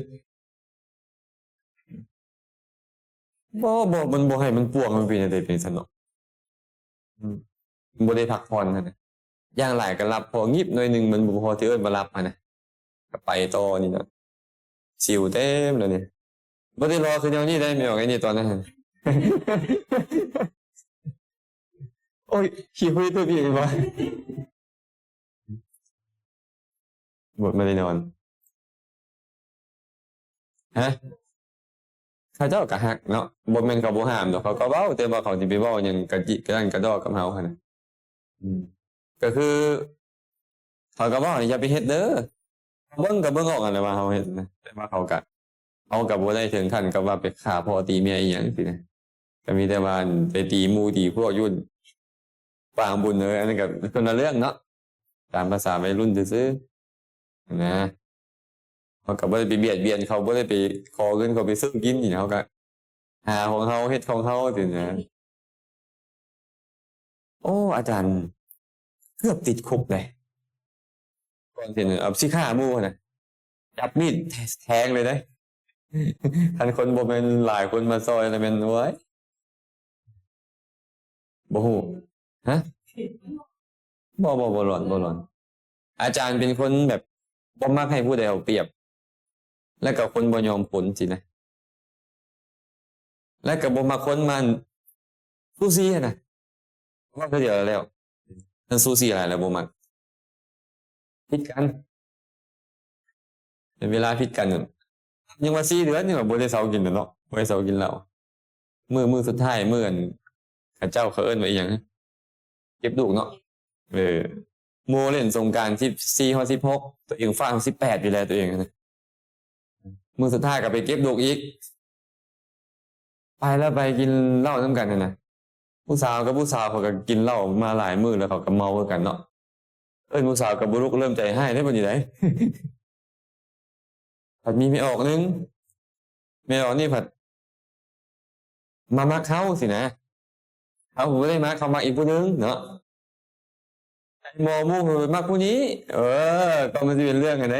ບໍ່ ບໍ່ ມັນບໍ່ໃຫ້ມັນປວງ ມັນເປັນຈັ່ງໃດເປັນຊັ້ນເນາະ. ອືມ ມັນບໍ່ໄດ້ພັກຜ່ອນຫັ້ນນະ ຢ່າງຫຼາຍກໍຫຼັບພໍງິບໜ້ອຍໜຶ່ງ ມັນບໍ່ພໍທີ່ເອີ້ນວ່າຫຼັບຫັ້ນນະ ກໍໄປຕໍ່ນີ້ນະ. ສິວເຕັມແລ້ວນີ້ ບໍ່ໄດ້ລໍຄືແນວນີ້ໄດ໋ ແມ່ອອກໄອ້ນີ້ຕອນນັ້ນຫັ້ນ. ໂອ້ຍ ຂີ້ຫຸຍຕົວເອງວ່າ ບໍ່ ບໍ່ໄດ້ນອນ. ຮະ? ເຂົາເຈົ້າກໍຮັກເນາະ ບໍ່ແມ່ນເຂົາບໍ່ຫ້າມດອກ ເຂົາກໍເວົ້າ ແຕ່ວ່າເຂົາຊິໄປເວົ້າຫຍັງກະຈິກະດັນກະດໍ້ກັບເຮົາຫັ້ນນະ. ອືມ ກໍຄືເຂົາກໍເວົ້າ ຢ່າໄປເຮັດເດີ ເບິ່ງກໍເບິ່ງອອກຫັ້ນແຫຼະວ່າເຮົາເຮັດນະ ແຕ່ວ່າເຂົາກໍ ເຮົາກໍບໍ່ໄດ້ເຖິງຂັ້ນກັບວ່າໄປຂ້າພໍ່ຕີແມ່ອີ່ຫຍັງຊີ້ນະ ກໍມີແຕ່ວ່າໄປຕີໝູ່ຕີພວກຢູ່ປາງບຸນເອີຍ ອັນນັ້ນກໍຄົນລະເລື່ອງເນາະ ຕາມພາສາໄວລຸ້ນຊື່ໆຫັ້ນນະ. ເຮົາກໍບໍ່ໄດ້ໄປບຽດບຽນເຂົາ ບໍ່ໄດ້ໄປຂໍເງິນເຂົາໄປຊື້ກິນຫຍັງ ເຮົາກໍຫາຂອງເຮົາ ເຮັດຂອງເຮົາຊີ້ນະ. ໂອ້ ອາຈານເກືອບຕິດຄຸກເດ້ ກ່ອນຊິເອົາຊິຂ້າໝູ່ຫັ້ນນະ ຈັບມີດແທງເລີຍເດ້. ຄັນຄົນບໍ່ແມ່ນຫຼາຍຄົນມາຊ່ອຍລະແມ່ນ ໂອ້ຍ ບໍ່ຮູ້. ຮະ? ບໍ່ ບໍ່ ບໍ່ຫຼອນ ບໍ່ຫຼອນ. ອາຈານເປັນຄົນແບບບໍ່ມັກໃຫ້ຜູ້ໃດເອົາປຽບ ແລ້ວກໍຄົນບໍ່ຍອມຄົນຊີ້ນະ ແລ້ວກໍບໍ່ມັກຄົນມາຊູຊີຫັ້ນນະ. ເວົ້າເທື່ອດຽວແລ້ວ ຄັນຊູຊີຫຼາຍແລ້ວບໍ່ມັກ ຜິດກັນ ເປັນເວລາຜິດກັນ. ຍັງວ່າສີ່ເດືອນ ຍັງວ່າບໍ່ໄດ້ເຊົາກິນເນາະ ບໍ່ໄດ້ເຊົາກິນເຫຼົ້າ. ມື້ ມື້ສຸດທ້າຍ ມື້ອັນ ເຂົາເຈົ້າເຂົາເອີ້ນວ່າອີ່ຫຍັງ ເກັບລູກເນາະ. ເອີ ໝູ່ຫຼິ້ນສົງການສິບສີ່ຮອດສິບຫົກ ຕົວເອງຟາດຮອດສິບແປດຢູ່ແລ້ວ ຕົວເອງນະ. ມື້ສຸດທ້າຍກໍໄປເກັບລູກອີກ ໄປແລ້ວໄປກິນເຫຼົ້ານຳກັນຫັ້ນນະ. ຜູ້ສາວກັບຜູ້ສາວເຂົາກໍກິນເຫຼົ້າມາຫຼາຍມື້ແລ້ວ ເຂົາກໍເມົາຄືກັນເນາະ. ເອີ້ນຜູ້ສາວກໍບໍ່ລຸກ ເລີ່ມໃຈຮ້າຍເດ້ບັດນີ້ໃດ໋. ພັດມີແມ່ອອກໜຶ່ງ ແມ່ອອກນີ້ພັດມາມັກເຮົາຊີ້ນະ ເຮົາບໍ່ໄດ້ມັກ ເຂົາມັກອີກຜູ້ໜຶ່ງເນາະ. ໝໍໝູ່ເພິ່ນໄປມັກຜູ້ນີ້ ເອີ ກໍມັນຊິເປັນເລື່ອງອັນໃດ.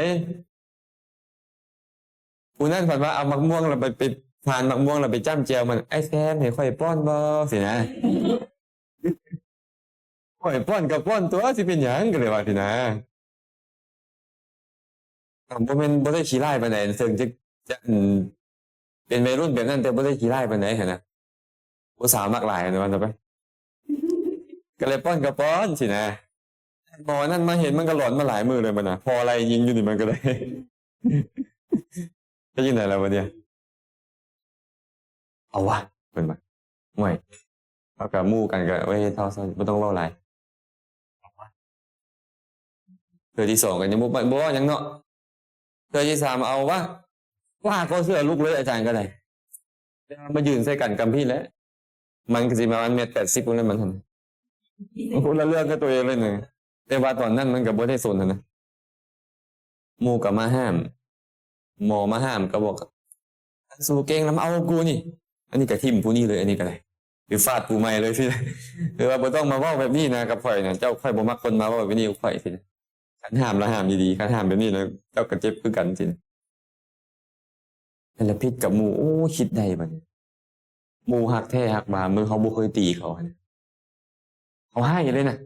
ຜູ້ນັ້ນເພິ່ນວ່າເອົາໝາກມ່ວງແລ້ວໄປ ໄປຝານໝາກມ່ວງແລ້ວໄປຈ້ຳແຈ່ວມັນ ອ້າຍແຊມໃຫ້ຂ້ອຍປ້ອນບໍ່ ຊີ້ນະ. ຂ້ອຍປ້ອນກໍປ້ອນຕົວະ ຊິເປັນຫຍັງ ກໍເລີຍວ່າຊີ້ນະ. ກໍບໍ່ແມ່ນ ບໍ່ໄດ້ຂີ້ຮ້າຍປານໃດ ເຊິ່ງຈະ ຈະ ອັນ ເປັນໄວລຸ້ນແບບນັ້ນ ແຕ່ບໍ່ໄດ້ຂີ້ຮ້າຍປານໃດຫັ້ນນະ. ຜູ້ສາວມັກຫຼາຍຫັ້ນວ່າຊະໄປ ກໍເລີຍປ້ອນກໍປ້ອນຊີ້ນະ. ໝໍນັ້ນມາເຫັນມັນກໍຫຼອນມາຫຼາຍມື້ເລີຍມັນນະ ພໍໄລ່ຍິງຢູ່ນີ້ມັນກໍໄດ້. ເຮັດຈັ່ງໃດລະບັດນີ້? ເອົາວະ ເພິ່ນວ່າ. ໂອ້ຍ ເຮົາກໍໝູ່ກັນກໍ ໂອ້ຍ ເທົ່າຊັ້ນ ບໍ່ຕ້ອງເວົ້າຫຼາຍ. ເທື່ອທີສອງກໍຍັງບໍ່ ບໍ່ເວົ້າຫຍັງເນາະ. ເທື່ອທີສາມ ເອົາວະ ວ່າກໍເຊື່ອລຸກເລີຍ ອາຈານກໍໄດ້. ແຕ່ວ່າມາຢືນໃສ່ກັນກັບພີ້ແຫຼະ ມັນກໍຊິປະມານແມັດແປດສິບພຸ້ນແຫຼະ ມັນຫັ້ນ ຄົນລະເລື່ອງກັບຕົວເອງເລີຍນະ. ແຕ່ວ່າຕອນນັ້ນມັນກໍບໍ່ໄດ້ສົນຫັ້ນນະ. ໝູ່ກໍມາຫ້າມ ໝໍມາຫ້າມກໍບອກ ຄັນສູເກັ່ງລະມາເອົາກັບກູນີ້. ອັນນີ້ກໍຖິ້ມຜູ້ນີ້ເລີຍ ອັນນີ້ກໍໄດ້ ຫຼືຟາດຜູ້ໃໝ່ເລີຍຊີ້. ຫຼືວ່າບໍ່ຕ້ອງມາເວົ້າແບບນີ້ນະກັບຂ້ອຍນະ ເຈົ້າ ຂ້ອຍບໍ່ມັກຄົນມາເວົ້າແບບນີ້ກັບຂ້ອຍຊີ້. ຄັນຫ້າມລະຫ້າມດີໆ ຄັນຫ້າມແບບນີ້ລະເຈົ້າກໍເຈັບຄືກັນຊີ້. ແລ້ວຜິດກັບໝູ່ ໂອ້ ຄິດໄດ້ບັດນີ້ ໝູ່ຮັກແທ້ຮັກບາ ມື້ເຮົາບໍ່ເຄີຍຕີເຂົາຫັ້ນ ເຂົາໃຫ້ເລີຍນະ.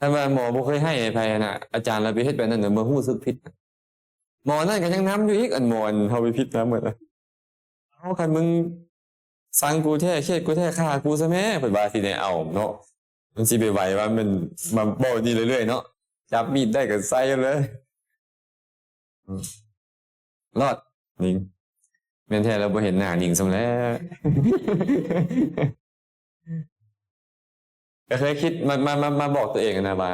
ຄັນວ່າໝໍບໍ່ເຄີຍໃຫ້ໃຜຫັ້ນນະ ອາຈານລະໄປເຮັດແບບນັ້ນນະ ເມື່ອຮູ້ສຶກຜິດ. ໝໍນັ້ນກໍຍັງນຳຢູ່ອີກ ອັນໝໍອັນເຮົາໄປຜິດນຳຫັ້ນນະ. ເອົາ ຄັນມຶງຊັງກູແທ້ ຄຽດກູແທ້ ຂ້າກູຊະແມ້ ເພິ່ນວ່າຊີ້ແດ່. ເອົ້າເນາະ ມັນຊິໄປໄຫວວ່າມັນມາເວົ້ານີ້ເລື້ອຍໆເນາະ. ຈັບມີດໄດ້ກໍໃສ່ເລີຍ. ອືມ ລອດ ນິງ ແມ່ນແທ້ລະບໍ່ເຫັນໜ້ານິງຊ້ຳແລ້ວ. ກໍເຄີຍຄິດມາ ມາ ມາ ມາບອກຕົວເອງນະວ່າ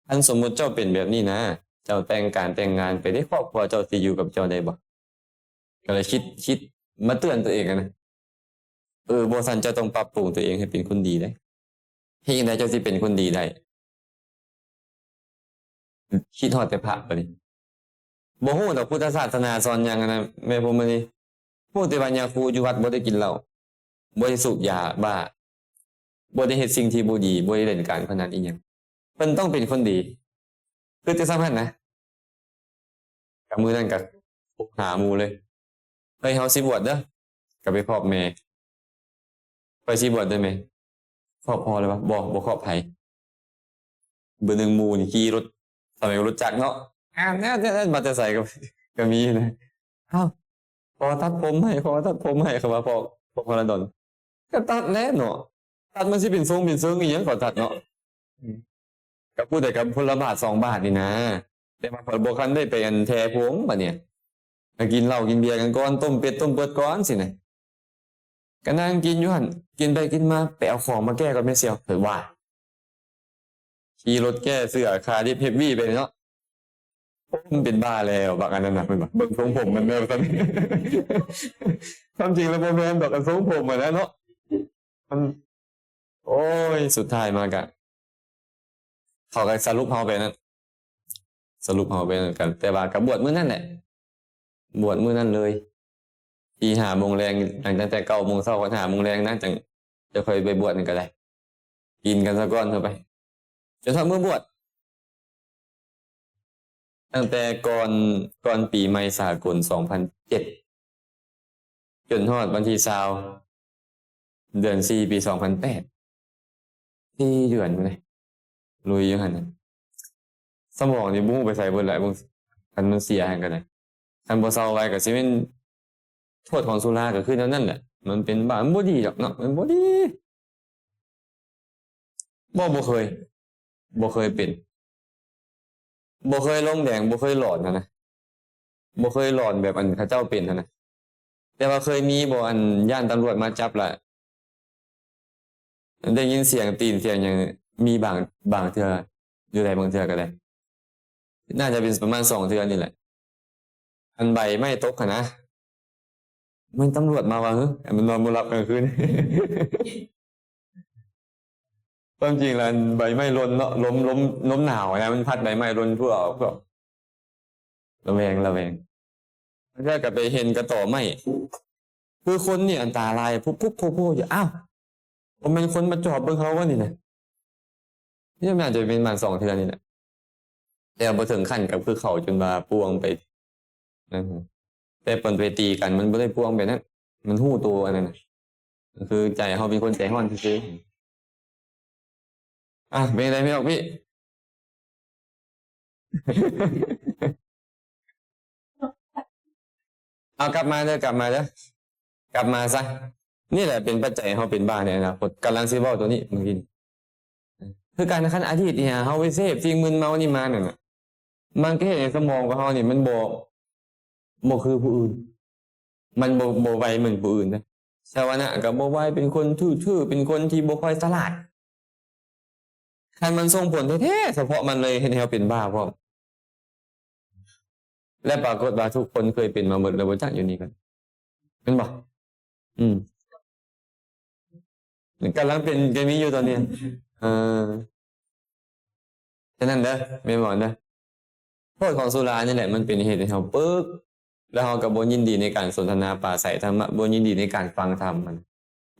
ຄັນສົມມຸດເຈົ້າເປັນແບບນີ້ນະ ເຈົ້າແຕ່ງການແຕ່ງງານໄປເດ້ ຄອບຄົວເຈົ້າຊິຢູ່ກັບເຈົ້າໄດ້ບໍ່? ກໍເລີຍຄິດ ຄິດມາເຕືອນຕົວເອງນະ. ເອີ ບໍ່ຊັ້ນເຈົ້າຕ້ອງປັບປຸງຕົວເອງໃຫ້ເປັນຄົນດີເດ້. ເຮັດຈັ່ງໃດເຈົ້າຊິເປັນຄົນດີໄດ້? ຄິດຮອດແຕ່ພະບັດນີ້. ບໍ່ຮູ້ດອກພຸດທະສາສະໜາສອນຫຍັງຫັ້ນນະ ແມ່ພົມມະນີ. ຮູ້ແຕ່ວ່າຍາຄູຢູ່ວັດບໍ່ໄດ້ກິນເຫຼົ້າ ບໍ່ໄດ້ສູບຢາບ້າ ບໍ່ໄດ້ເຮັດສິ່ງທີ່ບໍ່ດີ ບໍ່ໄດ້ຫຼິ້ນການພະນັນອີ່ຫຍັງ. ເພິ່ນຕ້ອງເປັນຄົນດີ ຄືແຕ່ສ່ຳຫັ້ນນະ. ກະມື້ນັ້ນກະໂທຫາໝູ່ເລີຍ ເຮີ້ຍ ເຮົາຊິບວດເດີ. ກະໄປພອກແມ່ ຂ້ອຍຊິບວດເດີແມ່. ພອກພໍ່ແລ້ວວະ? ບໍ່ ບໍ່ພອກໃຜ. ມື້ໜຶ່ງໝູ່ຂີ່ລົດ ສະໄໝລົດຈັກເນາະ ແອດໆໆ ມາແຕ່ໃສກໍ ກໍມີນະ. ອ້າວ ຂໍຕັດຜົມໃຫ້ ຂໍຕັດຜົມໃຫ້ ເຂົາວ່າ ພໍ່ ພໍ່ພະລະດອນ. ກໍຕັດແຫຼະເນາະ ຕັດມັນຊິເປັນຊົງເປັນເຊີງອີ່ຫຍັງ ຂໍຕັດເນາະ. ອືມ ກໍຜູ້ໃດກໍຄົນລະບາດສອງບາດນີ້ນະ ແຕ່ວ່າຂ້ອຍບໍ່ທັນໄດ້ໄປອັນແທ້ຜົມບາດນີ້ ກໍກິນເຫຼົ້າກິນເບຍກັນກ່ອນ ຕົ້ມເປັດຕົ້ມເປີດກ່ອນຊີ້ນະ. ກໍນັ່ງກິນຢູ່ຫັ້ນ ກິນໄປກິນມາ ໄປເອົາຂອງມາແກ້ກ່ອນແມ່ສ່ຽວ ຂ້ອຍວ່າ. ຂີ່ລົດແກ້ເສື້ອ ຂາດິບເຮັບວີໄປເນາະ. ໂອ້ ມັນເປັນບ້າແລ້ວບັກອັນນັ້ນນະ ເພິ່ນວ່າ ເບິ່ງຊົງຜົມມັນແນວຊັ້ນ. ຄວາມຈິງແລ້ວບໍ່ແມ່ນດອກ ອັນຊົງຜົມຫັ້ນນະເນາະ ມັນ ໂອ້ຍ ສຸດທ້າຍມາກະ ເຂົາກໍສະຫຼຸບເຮົາໄປນັ້ນ ສະຫຼຸບເຮົາໄປນັ້ນກັນ ແຕ່ວ່າກໍບວດມື້ນັ້ນແຫຼະ ບວດມື້ນັ້ນເລີຍ. ທີ່ຫ້າໂມງແລງ ຫຼັງຈາກແຕ່ເກົ້າໂມງເຊົ້າຮອດຫ້າໂມງແລງນະ ຈັ່ງຈະຄ່ອຍໄປບວດນັ້ນກໍໄດ້. ກິນກັນສາກ່ອນເຂົ້າໄປ ຈົນຮອດມື້ບວດ. ຕັ້ງແຕ່ກ່ອນ ກ່ອນປີໃໝ່ສາກົນສອງພັນເຈັດ ຈົນຮອດວັນທີຊາວ ເດືອນສີ່ ປີສອງພັນແປດ ສີ່ເດືອນພຸ້ນເດ້ ລຸຍຢູ່ຫັ້ນນະ. ສະໝອງນີ້ບໍ່ຮູ້ໄປໃສເບິດແຫຼະ ຄັນມັນເສຍຫັ້ນກໍໄດ້. ຄັນບໍ່ເຊົາໄວກໍຊິແມ່ນໂທດຂອງສຸລາກໍຄືແນວນັ້ນແຫຼະ ມັນເປັນບ້າ ມັນບໍ່ດີດອກເນາະ ມັນບໍ່ດີ. ບໍ່ ບໍ່ເຄີຍ ບໍ່ເຄີຍເປັນ ບໍ່ເຄີຍລົງແດງ ບໍ່ເຄີຍຫຼອນຫັ້ນນະ ບໍ່ເຄີຍຫຼອນແບບອັນເຂົາເຈົ້າເປັນຫັ້ນນະ. ແຕ່ວ່າເຄີຍມີບໍ່ ອັນຢ້ານຕຳຫຼວດມາຈັບລະ ໄດ້ຍິນສຽງຕີນສຽງຫຍັງ ມີບາງ ບາງເທື່ອ ຢູ່ໃດບາງເທື່ອກໍໄດ້ ໜ້າຈະເປັນປະມານສອງເທື່ອນີ້ແຫຼະ. ອັນໃບໄມ້ຕົກຫັ້ນນະ ແມ່ນຕຳຫຼວດມາວ່າ ເອີ ມັນນອນບໍ່ຫຼັບກາງຄືນ. ຄວາມຈິງແລ້ວ ອັນໃບໄມ້ຫຼົ່ນເນາະ ລົມ ລົມ ລົມໜາວນະ ມັນພັດໃບໄມ້ຫຼົ່ນທົ່ວ ພວກ ລະແວງ ລະແວງ. ແລ້ວກໍໄປເຫັນກະຕໍໄມ້ ຄືຄົນນີ້ອັນຕາລາຍ ພຸບໆໆຢູ່. ອ້າວ ບໍ່ແມ່ນຄົນມາຈອບເບິ່ງເຮົາວະນີ້ນະ. ນີ້ໜ້າຈະເປັນປະມານສອງເທື່ອນີ້ແຫຼະ ແຕ່ບໍ່ເຖິງຂັ້ນກັບຄືເຂົາຈົນວ່າປ່ວງໄປນັ້ນ. ແຕ່ເພິ່ນໄປຕີກັນ ມັນບໍ່ໄດ້ປ່ວງແບບນັ້ນ ມັນຮູ້ໂຕອັນນັ້ນນະ ຄືໃຈເຮົາເປັນຄົນໃຈຮ້ອນຊື່ໆ. ອ່ະ ເປັນໃດແມ່ອອກພີ່? ເອົາ ກັບມາເດີ ກັບມາເດີ. ກັບມາຊະ. ນີ້ແຫຼະເປັນປັດໄຈໃຫ້ເຮົາເປັນບ້າໃນອະນາຄົດ. ກຳລັງຊິເວົ້າໂຕນີ້ເມື່ອກີ້ນີ້ ຄືການ ຄັນອະດີດນີ້ເຮົາໄປເສບສິ່ງມຶນເມົານີ້ມານັ້ນນະ ມັນກໍເຮັດໃຫ້ສະໝອງຂອງເຮົານີ້ມັນບໍ່ ບໍ່ຄືຜູ້ອື່ນ ມັນບໍ່ ບໍ່ໄວເໝືອນຜູ້ອື່ນເດ້. ສະວະນະກໍບໍ່ໄວ ເປັນຄົນຖືໆ ເປັນຄົນທີ່ບໍ່ຄ່ອຍສະຫຼາດ. ຄັນມັນສົ່ງຜົນແທ້ໆ ສະເພາະມັນເລີຍເຮັດໃຫ້ເຮົາເປັນບ້າພ້ອມ ແລະ ປາກົດວ່າທຸກຄົນເຄີຍເປັນມາໝົດແລ້ວບໍ່ຈັກ ຢູ່ນີ້ກັນ ແມ່ນບໍ່? ອືມ ກຳລັງເປັນ ກໍມີຢູ່ຕອນນີ້ ເອີ ສະນັ້ນເດີ ແມ່ນບໍ່ເດີ? ໂທດຂອງສຸລານີ້ແຫຼະ ມັນເປັນເຫດໃຫ້ເຮົາປຶກ ແລ້ວເຮົາກໍບໍ່ຍິນດີໃນການສົນທະນາປາໄສທຳມະ ບໍ່ຍິນດີໃນການຟັງທຳ. ມັນ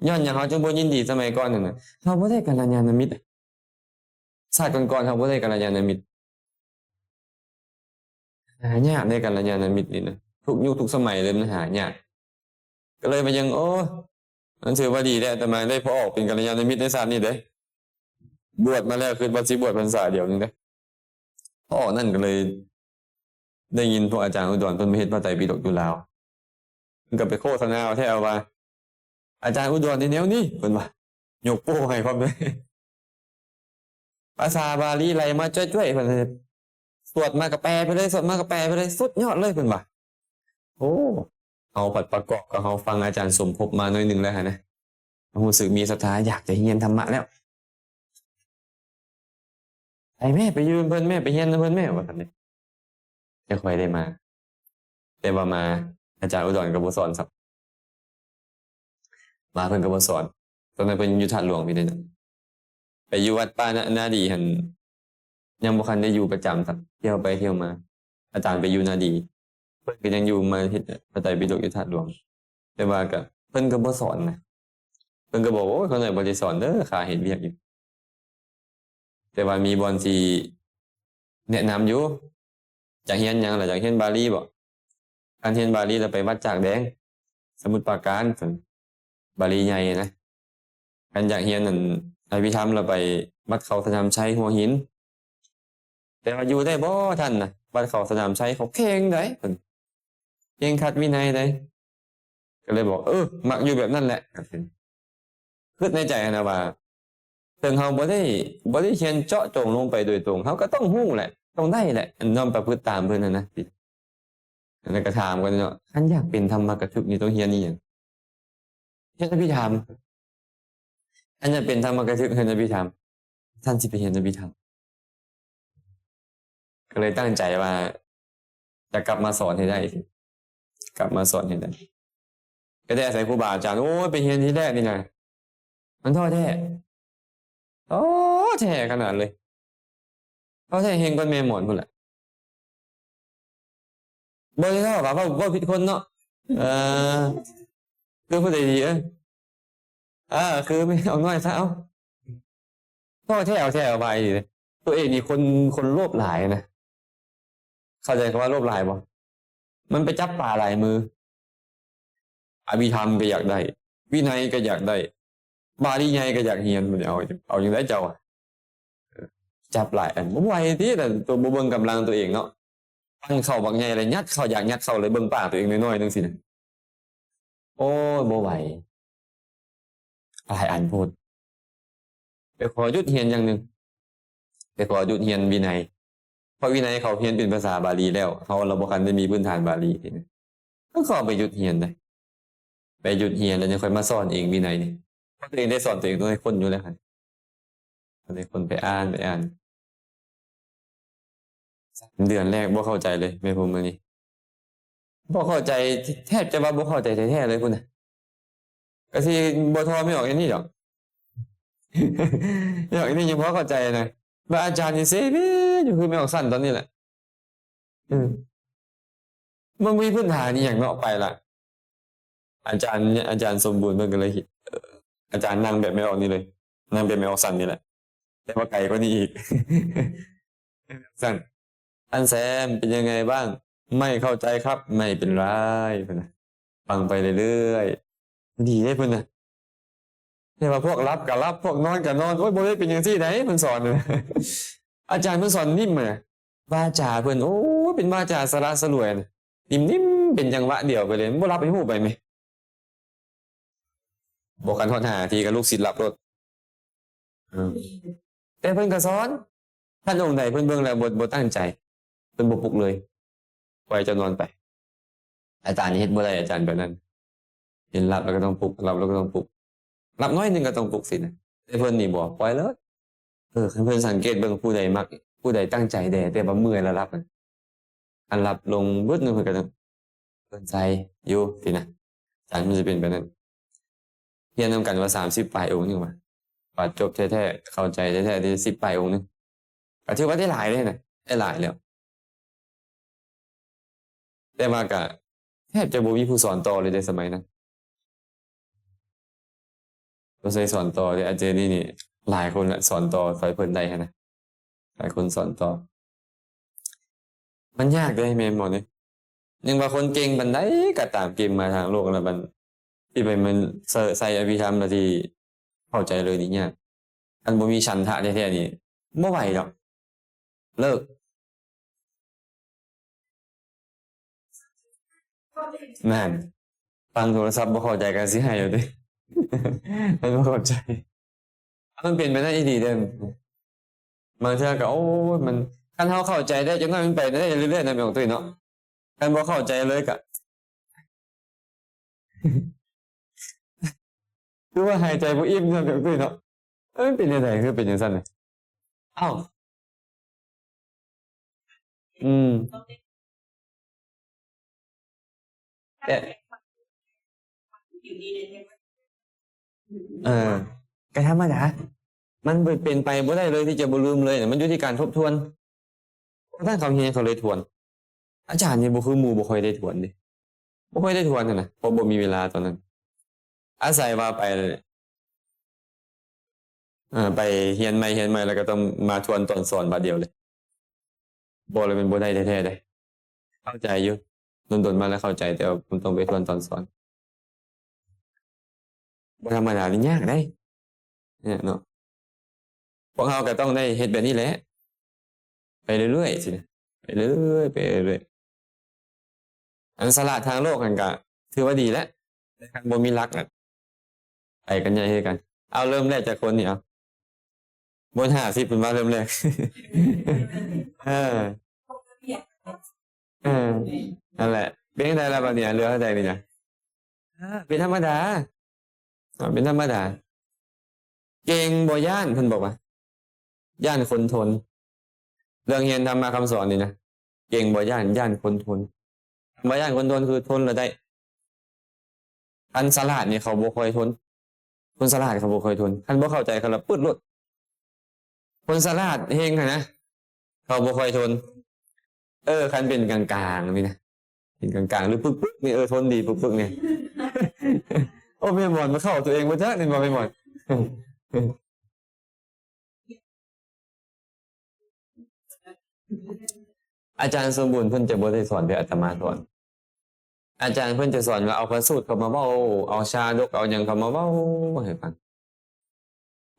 ຍ້ອນຫຍັງເຮົາຈຶ່ງບໍ່ຍິນດີ? ສະໄໝກ່ອນນັ້ນນະ ເຮົາບໍ່ໄດ້ກັນລະຍານະມິດ. ຊາດກ່ອນໆ ເຮົາບໍ່ໄດ້ກັນລະຍານະມິດ. ຫາຍາກເດ້ກັນລະຍານະມິດນີ້ນະ ທຸກຍຸກທຸກສະໄໝເລີຍ ມັນຫາຍາກ. ກໍເລີຍມາຍັງ ໂອ້ ມັນຖືວ່າດີແລ້ວ ອາດຕະມາໄດ້ພໍອອກເປັນກັນລະຍານະມິດໃນຊາດນີ້ເດ້. ບວດມາແລ້ວ ຄິດວ່າຊິບວດພັນສາດຽວໜຶ່ງເດ້. ພໍອອກນັ້ນກໍເລີຍໄດ້ຍິນພວກອາຈານອຸດອນເພິ່ນມາເຮັດພະໄຕປິດົກຢູ່ລາວ ເພິ່ນກໍໄປໂຄສະນາເອົາແທ້ເອົາວ່າ ອາຈານອຸດອນນີ້ແນວນີ້ ເພິ່ນວ່າ ຍົກໂປ້ໃຫ້ພ້ອມເລີຍ. ພາສາບາລີໄຫຼມາຈ້ວຍໆ ເພິ່ນ ສວດມາກໍແປໄປເລີຍ ສວດມາກໍແປໄປເລີຍ ສຸດຍອດເລີຍ ເພິ່ນວ່າ. ໂອ້ ເຮົາພັດປະກອບກັບເຮົາຟັງອາຈານສົມພົບມາໜ້ອຍໜຶ່ງແລ້ວຫັ້ນນະ ຮູ້ສຶກມີສັດທາຢາກຈະຮຽນທຳມະແລ້ວ. ໄປແມ້ ໄປຢູ່ນຳເພິ່ນແມ້ ໄປຮຽນນຳເພິ່ນແມ້ ວ່າຊັ້ນເດ້. ແຕ່ຂ້ອຍໄດ້ມາ ແຕ່ວ່າມາ ອາຈານອຸດອນກໍບໍ່ສອນຊ້ຳ ມາເພິ່ນກໍບໍ່ສອນ. ຕອນນັ້ນເພິ່ນຢູ່ທາດຫຼວງພີ້ເດ້ ໄປຢູ່ວັດປ່ານາ ນາດີຫັ້ນ ຍັງບໍ່ທັນໄດ້ຢູ່ປະຈຳຊ້ຳ ທ່ຽວໄປທ່ຽວມາ. ອາຈານໄປຢູ່ນາດີ ເພິ່ນກໍຍັງຢູ່ມາເຮັດພະໄຕປິດົກຢູ່ທາດຫຼວງ ແຕ່ວ່າກໍ ເພິ່ນກໍບໍ່ສອນນະ ເພິ່ນກໍບອກ ໂອ້ຍ ຂ້ານ້ອຍບໍ່ໄດ້ສອນເດີ ຂ້າເຮັດວຽກຢູ່. ແຕ່ວ່າມີບ່ອນຊິແນະນຳຢູ່ ຢາກຮຽນຫຍັງລະ? ຢາກຮຽນບາລີບໍ? ຄັນຮຽນບາລີລະໄປວັດຈາກແດງ ສະໝຸດປາການ ບາລີໃຫຍ່ນະ. ຄັນຢາກຮຽນອັນ ອະພິທຳລະໄປວັດເຂົາສະໜາມໄຊ ຫົວຫີນ. ແຕ່ວ່າຢູ່ໄດ້ບໍ່ທັນນະ ວັດເຂົາສະໜາມໄຊເຂົາເຄັ່ງໃດ໋ ເຄັ່ງຂັດວິໄນໃດ໋. ກໍເລີຍບອກ ເອີ ມັກຢູ່ແບບນັ້ນແຫຼະ. ຄິດໃນໃຈຫັ້ນນະວ່າ ເຖິງເຮົາບໍ່ໄດ້ ບໍ່ໄດ້ຮຽນເຈາະຈົງລົງໄປໂດຍຕົງ ເຮົາກໍຕ້ອງຮູ້ແຫຼະ ຕ້ອງໄດ້ແຫຼະ ນ້ອມປະພຶດຕາມເພິ່ນຫັ້ນນະ. ແລ້ວກໍຖາມກັນເນາະ ຄັນຢາກເປັນທຳມະກະທຶກນີ້ຕ້ອງຮຽນອີ່ຫຍັງ? ຮຽນອະພິທຳ. ຄັນຢາກເປັນທຳມະກະທຶກ ຮຽນອະພິທຳ. ທ່ານຊິໄປຮຽນອະພິທຳ. ກໍເລີຍຕັ້ງໃຈວ່າຈະກັບມາສອນໃຫ້ໄດ້ ກັບມາສອນໃຫ້ໄດ້. ກໍໄດ້ອາໄສຄູບາອາຈານ. ໂອ້ຍ ໄປຮຽນທີແລກນີ້ນະ ມັນທໍ້ແທ້ ທໍ້ແທ້ຂະໜາດເລີຍ. ເຮົາແທ້ແຮງກວ່າແມ່ໝອນພຸ້ນແຫຼະ. ບໍ່ໄດ້ເວົ້າວ່າເວົ້າ ເວົ້າຜິດຄົນເນາະ. ເອີ ຄືຜູ້ໃດດີ ເອີ ເອີ ຄືແມ່ອອກນ້ອຍຊະ ເອົ້າ ເວົ້າແທ້ເອົາແທ້ເອົາວ່າອີ່ຫຼີ. ຕົວເອງນີ້ຄົນ ຄົນໂລບຫຼາຍນະ. ເຂົ້າໃຈຄຳວ່າໂລບຫຼາຍບໍ່? ມັນໄປຈັບປາຫຼາຍມື. ອະພິທຳກໍຢາກໄດ້ ວິໄນກໍຢາກໄດ້ ບາລີໃຫຍ່ກໍຢາກຮຽນ. ມັນເອົາ ເອົາຈັ່ງໃດເຈົ້າ? ຈັບຫຼາຍອັນ ບໍ່ໄຫວຕິລະ ຕົວບໍ່ເບິ່ງກຳລັງຕົວເອງເນາະ. ປັ້ນເຂົ້າບັກໃຫຍ່ລະຍັດເຂົ້າ ຢາກຍັດເຂົ້າ ເລີຍເບິ່ງປາຕົວເອງນ້ອຍໆໜຶ່ງຊີ້ນະ. ໂອ້ຍ ບໍ່ໄຫວ ຫຼາຍອັນໂພດ. ໄປຂໍຢຸດຮຽນຢ່າງໜຶ່ງ ໄປຂໍຢຸດຮຽນວິໄນ ເພາະວິໄນເຂົາຮຽນເປັນພາສາບາລີແລ້ວ ເຮົາລະບໍ່ທັນໄດ້ມີພື້ນຖານບາລີ. ກໍຂໍໄປຢຸດຮຽນໄດ໋ ໄປຢຸດຮຽນແລ້ວຍັງຄ່ອຍມາສອນເອງວິໄນນີ້. ເພາະຕົວເອງໄດ້ສອນຕົວເອງ ຕ້ອງໃຫ້ຄົນຢູ່ແລ້ວຫັ້ນ ຕ້ອງໃຫ້ຄົນໄປອ່ານ ໄປອ່ານ. ສາມເດືອນແລກບໍ່ເຂົ້າໃຈເລີຍ ແມ່ພູມມະນີ ບໍ່ເຂົ້າໃຈ ແທບຈະວ່າບໍ່ເຂົ້າໃຈແທ້ໆເລີຍພຸ້ນນະ. ກະຊິບໍ່ທໍ່ແມ່ອອກອັນນີ້ດອກ ແມ່ອອກອັນນີ້ຍັງພໍເຂົ້າໃຈນະ ວ່າອາຈານນີ້ເຊເວຢູ່ ຄືແມ່ອອກຊັ້ນຕອນນີ້ແຫຼະ. ເອີ ມັນບໍ່ມີພື້ນຖານອີ່ຫຍັງເນາະ ໄປລະ. ອາຈານ ອາຈານສົມບູນເພິ່ນກໍເລີຍ ເອີ ອາຈານນັ່ງແບບແມ່ອອກນີ້ເລີຍ ນັ່ງແບບແມ່ອອກຊັ້ນນີ້ແຫຼະ ແຕ່ວ່າໄກກວ່ານີ້ອີກ. ຊັ້ນ ທ່ານແຊມ ເປັນຍັງໄງບ້າງ? ໄມ່ເຂົ້າໃຈຄັບ ໄມ່ເປັນໄຣ ເພິ່ນນະ. ຟັງໄປເລື້ອຍໆ ດີເດ້ເພິ່ນນະ. ແຕ່ວ່າພວກຫຼັບກໍຫຼັບ ພວກນອນກໍນອນ. ໂອ້ຍ ບໍ່ໄດ້ເປັນຈັ່ງຊີ້ໃດ ເພິ່ນສອນ. ອາຈານເພິ່ນສອນນິ້ມນະ ວາຈາເພິ່ນ ໂອ້ຍ ເປັນວາຈາສະຫຼະສະຫຼວຍ ນິ້ມໆ ເປັນຈັງຫວະດຽວໄປເລີຍ ບໍ່ຫຼັບໃຫ້ຮູ້ໄປແມ. ບໍ່ ຄັນຮອດຫ້ານາທີກໍລູກສິດຫຼັບໂລດ. ເອີ ແຕ່ເພິ່ນກໍສອນ ຄັນອົງໃດເພິ່ນເບິ່ງແລ້ວບໍ່ ບໍ່ຕັ້ງໃຈ ເພິ່ນບໍ່ປຸກເລີຍ ປ່ອຍເຈົ້ານອນໄປ. ອາຈານນີ້ເຮັດບໍ່ໄດ້ ອາຈານແບບນັ້ນ ເຫັນຫຼັບແລ້ວກໍຕ້ອງປຸກ ຫຼັບແລ້ວກໍຕ້ອງປຸກ ຫຼັບໜ້ອຍໜຶ່ງກໍຕ້ອງປຸກຊີ້ນະ. ແຕ່ເພິ່ນນີ້ບໍ່ ປ່ອຍເລີຍ. ເອີ ຄັນເພິ່ນສັງເກດເບິ່ງ ຜູ້ໃດມັກ ຜູ້ໃດຕັ້ງໃຈແດ່ ແຕ່ວ່າເມື່ອຍແລ້ວຫຼັບ ອັນຫຼັບລົງບຶດໜຶ່ງ ເພິ່ນກໍຕ້ອງເປີດໃສ່ຢູ່ຊີ້ນະ. ອາຈານເພິ່ນຈະເປັນແບບນັ້ນ. ຮຽນນຳກັນວ່າສາມສິບປາຍອົງນີ້ວ່າ ບາດຈົບແທ້ໆ ເຂົ້າໃຈແທ້ໆ ສິບປາຍອົງນີ້ ກໍຖືວ່າໄດ້ຫຼາຍເດ້ນະ ໄດ້ຫຼາຍແລ້ວ. ແຕ່ວ່າກໍແທບຈະບໍ່ມີຜູ້ສອນຕໍ່ເລີຍເດ້ ສະໄໝນັ້ນ ບໍ່ໃຊ້ສອນຕໍ່ເດ້. ອາເຈນີ້ນີ້ຫຼາຍຄົນລະ ສອນຕໍ່ຊ່ອຍເພິ່ນໄດ້ຫັ້ນນະ ຫຼາຍຄົນສອນຕໍ່. ມັນຍາກເດ້ ແມ່ນບໍ່ນີ້? ຍັງວ່າຄົນເກັ່ງປານໃດກໍຕາມ ເກັ່ງມາທາງໂລກແລ້ວ ມັນຊິໄປ ມັນໃຊ້ ໃຊ້ອະພິທຳແລ້ວຊິເຂົ້າໃຈເລີຍນີ້ຍາກ. ຄັນບໍ່ມີສັນທະແທ້ໆນີ້ ບໍ່ໄຫວດອກ ເລີກ. ນັ້ນ ຟັງໂທລະສັບບໍ່ເຂົ້າໃຈກໍຊິໄຫ້ເອົາເດ້ ມັນບໍ່ເຂົ້າໃຈ. ມັນເປັນໄປໄດ້ອີ່ຫຼີເດ້. ບາງເທື່ອກໍ ໂອ້ຍ ມັນ ຄັນເຮົາເຂົ້າໃຈໄດ້ ຈັກໜ້ອຍມັນໄປໄດ້ເລື້ອຍໆນະ ແມ່ນບໍ່ຕຸ້ຍເນາະ. ຄັນບໍ່ເຂົ້າໃຈເລີຍກໍ ຄືວ່າຫາຍໃຈບໍ່ອີ່ມເນາະ ແມ່ນບໍ່ຕຸ້ຍເນາະ. ເອີ ມັນເປັນຈັ່ງໃດ ຄືເປັນຈັ່ງຊັ້ນນະ? ອ້າວ ອືມ ແຕ່ ເອີ ກໍທຳມະດາ ມັນເປັນໄປບໍ່ໄດ້ເລີຍທີ່ຈະບໍ່ລືມເລີຍນະ ມັນຢູ່ທີ່ການທົບທວນ. ຕອນນັ້ນເຂົາຮຽນເຂົາເລີຍທວນ. ອາຈານນີ້ບໍ່ຄືໝູ່ ບໍ່ຄ່ອຍໄດ້ທວນເດ້ ບໍ່ຄ່ອຍໄດ້ທວນຫັ້ນນະ ເພາະບໍ່ມີເວລາຕອນນັ້ນ. ອາໄສວ່າໄປ ເອີ ໄປຮຽນໃໝ່ ຮຽນໃໝ່ແລ້ວກໍຕ້ອງມາທວນຕອນສອນບາດດຽວເລີຍ. ບໍ່ແລ້ວແມ່ນບໍ່ໄດ້ແທ້ໆເດ້. ເຂົ້າໃຈຢູ່ ດົນໆມາແລ້ວເຂົ້າໃຈ ແຕ່ວ່າມັນຕ້ອງໄປທວນຕອນສອນ. ບໍ່ທຳມະດາເດ້ ຍາກເດ້ ຍາກເນາະ. ພວກເຮົາກໍຕ້ອງໄດ້ເຮັດແບບນີ້ແຫຼະ ໄປເລື້ອຍໆ ຊີ້ນະ ໄປເລື້ອຍໆ ໄປເລື້ອຍໆ. ອັນສະຫຼາດທາງໂລກຫັ້ນກະຖືວ່າດີແຫຼະ ແຕ່ຄັນບໍ່ມີຫຼັກນະ ໄປກັນໃຫຍ່ຄືກັນ. ເອົາ ເລີ່ມແລກຈາກຄົນນີ້ ເອົາ ບົດຫ້າສິບເພິ່ນວ່າເລີ່ມແລກ. ເອີ ເອີ ນັ້ນແຫຼະ. ເປັນຈັ່ງໃດລະບາດນີ້ ເຫຼືອເທົ່າໃດນີ້ນະ? ເອີ ເປັນທຳມະດາ ເປັນທຳມະດາ. ເກັ່ງບໍ່ຢ້ານ ເພິ່ນບອກວ່າ ຢ້ານຄົນທົນ. ເລື່ອງຮຽນທຳມະຄຳສອນນີ້ນະ ເກັ່ງບໍ່ຢ້ານ ຢ້ານຄົນທົນ. ຄຳວ່າຢ້ານຄົນທົນຄືທົນລະໄດ້. ຄັນສະຫຼາດນີ້ເຂົາບໍ່ຄ່ອຍທົນ ຄົນສະຫຼາດເຂົາບໍ່ຄ່ອຍທົນ. ຄັນບໍ່ເຂົ້າໃຈເຂົາລະປຶດໂລດ. ຄົນສະຫຼາດເຮງຫັ້ນນະ ເຂົາບໍ່ຄ່ອຍທົນ. ເອີ ຄັນເປັນກາງໆນີ້ນະ ເປັນກາງໆ ຫຼືປຶກໆນີ້ ເອີ ທົນດີປຶກໆນີ້. ໂອ້ ແມ່ໝອນມາເຂົ້າຕົວເອງບໍ່ຈັກ ແມ່ນບໍ່ແມ່ໝອນ? ອາຈານສົມບູນເພິ່ນຈະບໍ່ໄດ້ສອນແບບອາດຕະມາສອນ. ອາຈານເພິ່ນຈະສອນວ່າເອົາພະສູດເຂົ້າມາເວົ້າ ເອົາຊາດົກ ເອົາຫຍັງເຂົ້າມາເວົ້າໃຫ້ຟັງ.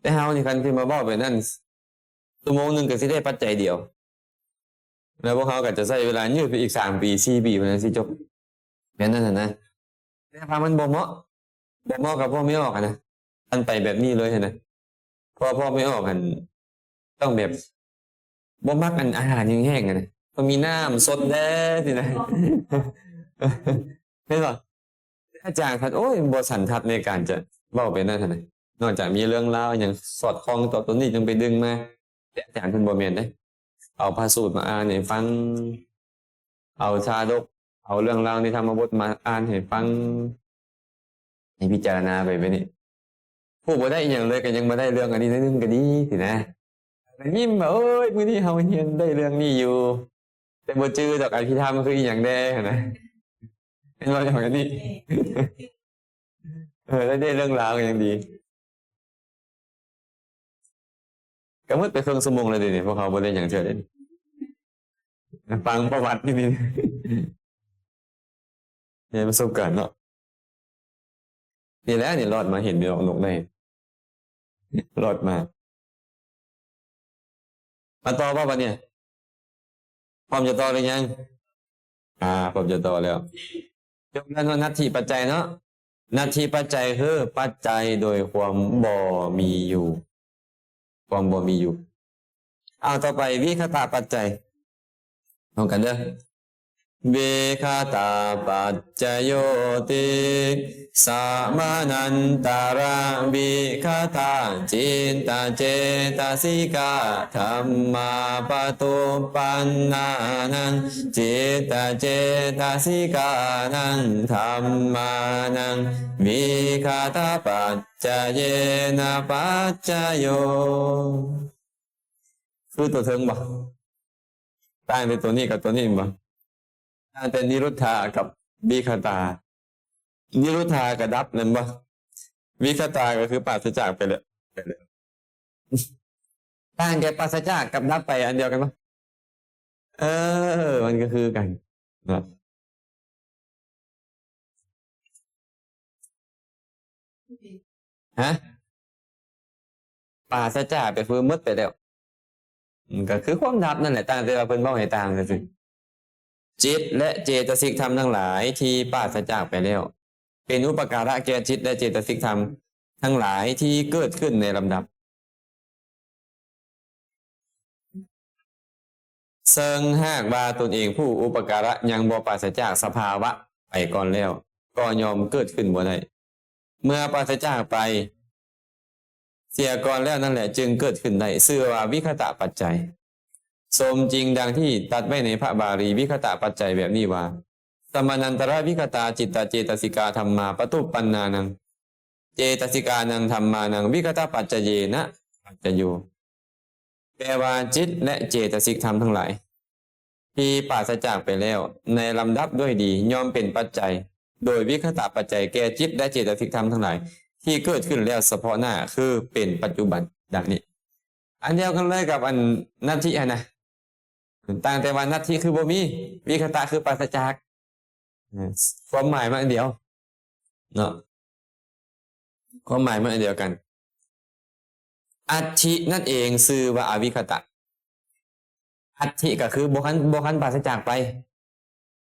ແຕ່ເຮົານີ້ຄັນຊິມາເວົ້າແບບນັ້ນ ຊົ່ວໂມງໜຶ່ງກໍຊິໄດ້ປັດໄຈດຽວ ແລ້ວພວກເຮົາກໍຈະໃຊ້ເວລາຍືດໄປອີກສາມປີ ສີ່ປີພຸ້ນນະ ຊິຈົບ ແບບນັ້ນຫັ້ນນະ. ແຕ່ວ່າມັນບໍ່ເໝາະ ບໍ່ເໝາະກັບພວກແມ່ອອກຫັ້ນນະ ຄັນໄປແບບນີ້ເລີຍຫັ້ນນະ. ເພາະວ່າພວກແມ່ອອກຫັ້ນຕ້ອງແບບ ບໍ່ມັກອັນອາຫານແຫ້ງໆຫັ້ນນະ ຕ້ອງມີນ້ຳສົດແດ່ຊີ້ນະ ແມ່ນບໍ່? ອາຈານພັດ ໂອ້ຍ ບໍ່ສັນທັດໃນການຈະເວົ້າໄປນັ້ນຫັ້ນນະ ນອກຈາກມີເລື່ອງລາວຫຍັງສອດຄ່ອງຕໍ່ຕົວນີ້ຈຶ່ງໄປດຶງມາ. ແຕ່ອາຈານເພິ່ນບໍ່ແມ່ນເດ້ ເອົາພະສູດມາອ່ານໃຫ້ຟັງ ເອົາຊາດົກ ເອົາເລື່ອງລາວໃນທຳມະບົດມາອ່ານໃຫ້ຟັງ ໃຫ້ພິຈາລະນາໄປແບບນີ້. ຮູ້ບໍ່ໄດ້ອີ່ຫຍັງເລີຍ ກໍຍັງມາໄດ້ເລື່ອງອັນນີ້ໜ້ອຍໜຶ່ງກໍດີຊີ້ນະ. ກໍຍິ້ມວ່າ ໂອ້ຍ ມື້ນີ້ເຮົາຮຽນໄດ້ເລື່ອງນີ້ຢູ່ ແຕ່ບໍ່ຈື່ດອກ ອະພິທຳຄືອີ່ຫຍັງແດ່ຫັ້ນນະ. ເຫັນບໍ່ ຢ່າງອັນນີ້ ເອີ ໄດ້ ໄດ້ເລື່ອງລາວກໍຍັງດີ. ກໍໝົດໄປເຄິ່ງຊົ່ວໂມງແລ້ວເດນີ້ ພວກເຮົາບໍ່ໄດ້ຫຍັງເທື່ອເດນີ້ ຟັງປະຫວັດຢູ່ນີ້ ໃນປະສົບການເນາະ. ນີ້ແຫຼະ ນີ້ລອດມາເຫັນຢູ່ດອກນົກໄດ້ ລອດມາ. ມາຕໍ່ບໍ່ບັດນີ້? ພ້ອມຈະຕໍ່ຫຼືຍັງ? ອ່າ ພ້ອມຈະຕໍ່ແລ້ວ. ຈົບແລ້ວເນາະ ນັດຖິປັດໄຈເນາະ. ນັດຖິປັດໄຈຄືປັດໄຈໂດຍຄວາມບໍ່ມີຢູ່ ຄວາມບໍ່ມີຢູ່. ເອົາ ຕໍ່ໄປ ວິຄະຕະປັດໄຈ ພ້ອມກັນເດີ. ວິຄະຕະປັດຈະໂຍຕິ ສະມະນັນຕະລະວິຄະຕາ ຈິດຕະເຈຕະສິກາ ທຳມາປະຕຸບປັນນານັງ ຈິດຕະເຈຕະສິການັງ ທຳມານັງ ວິຄະຕະປັດຈະເຍນະປັດຈະໂຍ. ຄືຕົວເທິງບໍ່? ຕ່າງແຕ່ຕົວນີ້ກັບຕົວນີ້ແມ່ນບໍ່? ຕ່າງແຕ່ນິໂຣດທາກັບວິຄະຕາ. ນິໂຣດທາກໍດັບແມ່ນບໍ່? ວິຄະຕາກໍຄືປາສະຈາກໄປແລ້ວ. ຕ່າງແຕ່ປາສະຈາກກັບດັບໄປອັນດຽວກັນບໍ່? ເອີ ມັນກໍຄືກັນເນາະ. ຮະ? ປາສະຈາກໄປຄືໝົດໄປແລ້ວ. ມັນກໍຄືຄວາມດັບນັ້ນແຫຼະ, ຕ່າງແຕ່ວ່າເພິ່ນເວົ້າໃຫ້ຕ່າງຊື່ໆ. ຈິດ ແລະ ເຈຕະສິກທຳທັງຫຼາຍທີ່ປາສະຈາກໄປແລ້ວ ເປັນອຸປະກາລະແກ່ຈິດ ແລະ ເຈຕະສິກທຳທັງຫຼາຍທີ່ເກີດຂຶ້ນໃນລຳດັບ. ເຊິ່ງຫາກວ່າຕົນເອງຜູ້ອຸປະກາລະຍັງບໍ່ປາສະຈາກສະພາວະໄປກ່ອນແລ້ວ ກໍຍ່ອມເກີດຂຶ້ນບໍ່ໄດ້. ເມື່ອປາສະຈາກໄປເສຍກ່ອນແລ້ວນັ້ນແຫຼະ ຈຶ່ງເກີດຂຶ້ນໄດ້ ຊື່ວ່າວິຄະຕະປັດໄຈ. ສົມຈິງດັ່ງທີ່ຕັດໄວ້ໃນພະບາລີວິຄະຕະປັດໄຈແບບນີ້ວ່າ ສະມະນັນຕະລະວິຄະຕາ ຈິດຕະເຈຕະສິກາ ທຳມາປະຕຸບປັນນານັງ ເຈຕະສິການັງ ທຳມານັງ ວິຄະຕະປັດຈະເຍນະປັດຈະໂຍ. ແປວ່າ ຈິດ ແລະ ເຈຕະສິກທຳທັງຫຼາຍ ທີ່ປາສະຈາກໄປແລ້ວໃນລຳດັບດ້ວຍດີ ຍ່ອມເປັນປັດໄຈໂດຍວິຄະຕະປັດໄຈແກ່ຈິດ ແລະ ເຈຕະສິກທຳທັງຫຼາຍທີ່ເກີດຂຶ້ນແລ້ວສະເພາະໜ້າ ຄືເປັນປັດຈຸບັນ. ດັ່ງນີ້ ອັນດຽວກັນເລີຍກັບອັນນັດຖິຫັ້ນນະ. ຕ່າງແຕ່ວ່ານັດຖິຄືບໍ່ມີ, ວິຄະຕະຄືປາສະຈາກ. ຄວາມໝາຍມັນອັນດຽວເນາະ, ຄວາມໝາຍມັນອັນດຽວກັນ. ອັດຖິນັ້ນເອງຊື່ວ່າອະວິຄະຕະ. ອັດຖິກໍຄືບໍ່ຄັນ, ບໍ່ຄັນປາສະຈາກໄປ,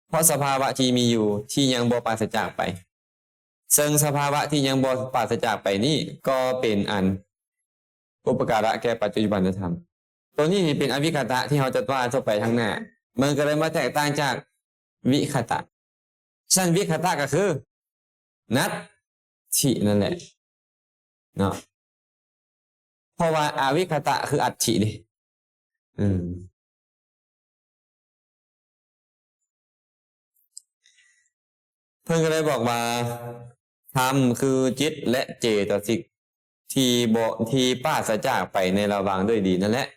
ເພາະສະພາວະທີ່ມີຢູ່ທີ່ຍັງບໍ່ປາສະຈາກໄປ. ເຊິ່ງສະພາວະທີ່ຍັງບໍ່ປາສະຈາກໄປນີ້ ກໍເປັນອັນອຸປະກາລະແກ່ປັດຈຸບັນນະທຳ. ໂຕນີ້ນີ້ເປັນອະວິຄະຕະທີ່ເຮົາຈະວ່າທົ່ວໄປທາງໜ້າ, ມັນກໍເລີຍມາແຕກຕ່າງຈາກວິຄະຕະ. ສະນັ້ນ ວິຄະຕະກໍຄືນັດຖິນັ້ນແຫຼະເນາະ, ເພາະວ່າອະວິຄະຕະຄືອັດຖິເດ້. ອືມ ເພິ່ນກໍເລີຍບອກວ່າ ທຳຄືຈິດ ແລະ ເຈຕະສິກທີ່ບໍ່, ທີ່ປາສະຈາກໄປໃນລະຫວ່າງດ້ວຍດີນັ້ນແຫຼະ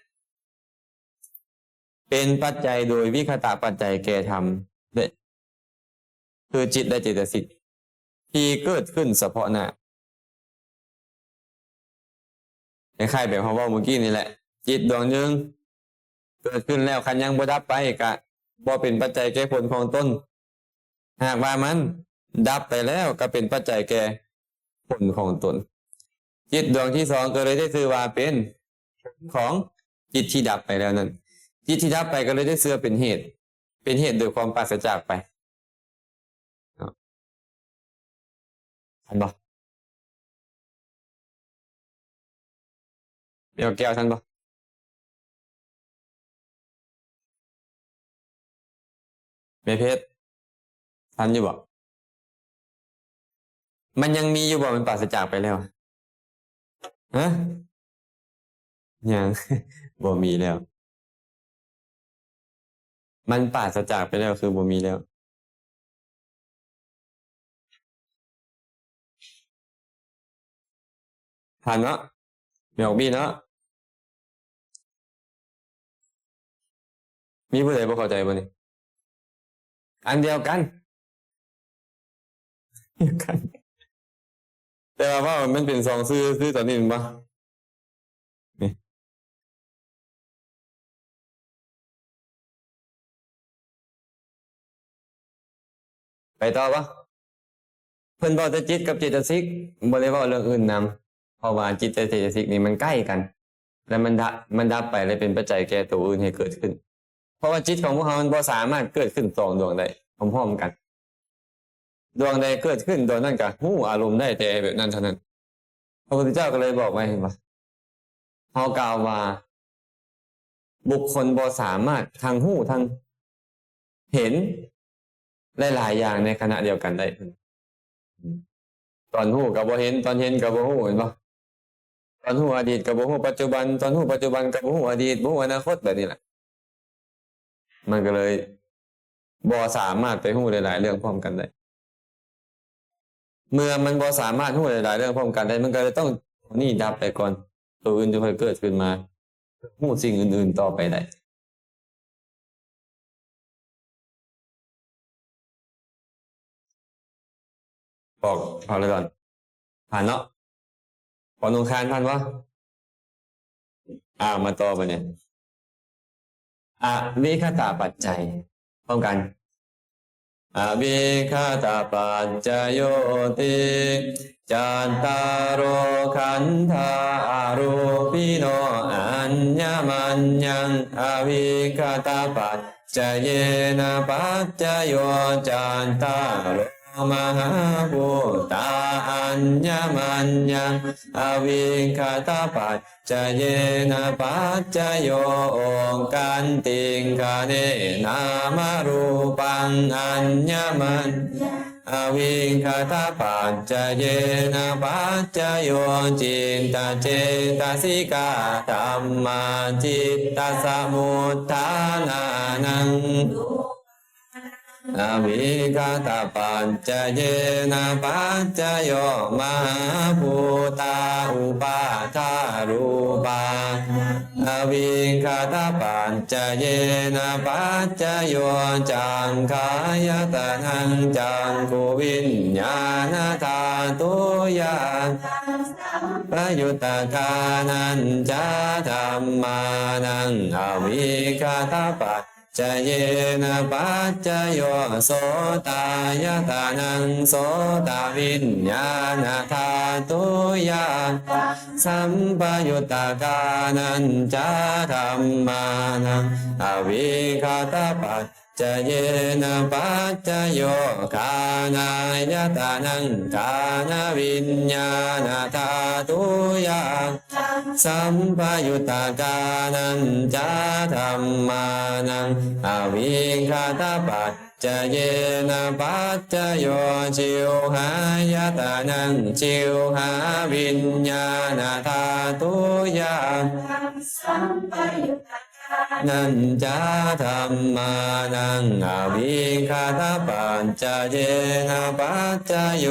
ເປັນປັດໄຈໂດຍວິຄະຕະປັດໄຈແກ່ທຳ ແລະ ຄືຈິດ ແລະ ເຈຕະສິກທີ່ເກີດຂຶ້ນສະເພາະໜ້າ. ຄ້າຍໆແບບເຮົາເວົ້າມື້ກີ້ນີ້ແຫຼະ, ຈິດດວງໜຶ່ງເກີດຂຶ້ນແລ້ວ ຄັນຍັງບໍ່ດັບໄປ ກະບໍ່ເປັນປັດໄຈແກ່ຜົນຂອງຕົນ. ຫາກວ່າມັນດັບໄປແລ້ວ ກໍເປັນປັດໄຈແກ່ຜົນຂອງຕົນ. ຈິດດວງທີສອງກໍເລີຍໄດ້ຊື່ວ່າເປັນຜົນຂອງຈິດທີ່ດັບໄປແລ້ວນັ້ນ. ຈິດທີ່ດັບໄປກໍເລີຍໄດ້ຊື່ວ່າເປັນເຫດ, ເປັນເຫດໂດຍຄວາມປາສະຈາກໄປ. ເນາະ ທັນບໍ່? ແມວແກ້ວ ທັນບໍ່? ແມ່ເພັດ ທັນຢູ່ບໍ່? ມັນຍັງມີຢູ່ບໍ່? ມັນປາສະຈາກໄປແລ້ວ? ຮະ? ຍັງ ບໍ່ມີແລ້ວ. ມັນປາສະຈາກໄປແລ້ວ ຄືບໍ່ມີແລ້ວ. ຜ່ານເນາະ ແມ່ອອກບີເນາະ. ມີຜູ້ໃດບໍ່ເຂົ້າໃຈບໍ່ນີ້? ອັນດຽວກັນ ແຕ່ວ່າເວົ້າມັນເປັນສອງຊື່ ຄືຕອນນີ້ແມ່ນບໍ່? ນີ້ ໄປຕໍ່ບໍ່? ເພິ່ນເວົ້າແຕ່ຈິດກັບເຈຕະສິກ ບໍ່ໄດ້ເວົ້າເລື່ອງອື່ນນຳ, ເພາະວ່າຈິດແລະເຈຕະສິກນີ້ມັນໃກ້ກັນ ແລະ ມັນດັບ, ມັນດັບໄປ ແລະ ເປັນປັດໄຈແກ່ໂຕອື່ນໃຫ້ເກີດຂຶ້ນ. ເພາະວ່າຈິດຂອງພວກເຮົາມັນບໍ່ສາມາດເກີດຂຶ້ນສອງດວງໄດ້ພ້ອມໆກັນ. ດວງໃດເກີດຂຶ້ນ ດວງນັ້ນກໍຮູ້ອາລົມໄດ້ແຕ່ແບບນັ້ນເທົ່ານັ້ນ. ພະພຸດທະເຈົ້າກໍເລີຍບອກໄວ້ ເຫັນບໍ່? ເຮົາກ່າວວ່າ ບຸກຄົນບໍ່ສາມາດທັງຮູ້ທັງເຫັນຫຼາຍໆຢ່າງໃນຂະນະດຽວກັນໄດ້. ຕອນຮູ້ກໍບໍ່ເຫັນ ຕອນເຫັນກໍບໍ່ຮູ້ ເຫັນບໍ່? ຕອນຮູ້ອະດີດກໍບໍ່ຮູ້ປັດຈຸບັນ ຕອນຮູ້ປັດຈຸບັນກໍບໍ່ຮູ້ອະດີດ ບໍ່ຮູ້ອະນາຄົດ ແບບນີ້ແຫຼະ. ມັນກໍເລີຍບໍ່ສາມາດໄປຮູ້ຫຼາຍໆເລື່ອງພ້ອມກັນໄດ້. ເມື່ອມັນບໍ່ສາມາດຮູ້ຫຼາຍໆເລື່ອງພ້ອມກັນໄດ້ ມັນກໍເລີຍຕ້ອງ ໂຕນີ້ດັບໄປກ່ອນ ໂຕອື່ນຈຶ່ງຄ່ອຍເກີດຂຶ້ນມາ ຮູ້ສິ່ງອື່ນໆຕໍ່ໄປໄດ້. ບອກເຂົາເລີຍກ່ອນ ຜ່ານເນາະ. ຂໍໜູຄານ ຜ່ານບໍ່? ອ່າ ມາຕໍ່ບັດນີ້ ອະວິຄະຕະປັດໄຈ ພ້ອມກັນ. ອະວິຄະຕະປັດຈະໂຍຕິ ຈັດຕາໂລ ຂັນທາ ອະຮູປິໂນ ອັນຍະມັນຍັງ ອະວິຄະຕະປັດຈະເຍນະປັດຈະໂຍ ຈັດຕາໂລ ມະຫາພູຕາ ອັນຍະມັນຍັງ ອະວິຄະຕະປັດຈະເຍນະປັດຈະໂຍ ໂອກັນຕິງຄະເນ ນາມະຮູປັງ ອັນຍະມັນ ອະວິຄະຕະປັດຈະເຍນະປັດຈະໂຍ ຈິດຕະເຈຕະສິກາ ທຳມາ ຈິດຕະສະມຸດຖານານັງ ອະວິຄະຕະປັດຈະເຍນະປັດຈະໂຍ ມະຫາພູຕາ ອຸປາທານຮູປາ ອະວິຄະຕະປັດຈະເຍນະປັດຈະໂຍ ຈັກຂາຍະຕະນັງ ຈັກຂຸວິນຍານະທາຕຸ ຍະ ປະຍຸດຕະການັນຈະ ທຳມານັງ ອະວິຄະຕະປັດຈະເຍນະປັດຈະໂຍ ໂສຕາຍະຕະນັງ ໂສຕະວິນຍານະທາຕຸ ຍະ ສັມປະຍຸດຕະການັນຈະ ທຳມານັງ ອະວິຄະຕະປັດຈະເຍນະປັດຈະໂຍ ຄານາຍະຕະນັງ ຄານະວິນຍານະທາຕຸ ຍະ ສັມປະຍຸດຕະການັນຈະ ທຳມານັງ ອະວິຄະຕະປັດຈະເຍນະປັດຈະໂຍ ຊິວຫາຍະຕະນັງ ຊິວຫາວິນຍານະທາຕຸ ຍະ ສັມປະຍຸດຕະການັນຈະ ທຳມານັງ ອະວິຄະຕະປັດຈະເຍນະປັດຈະໂຍ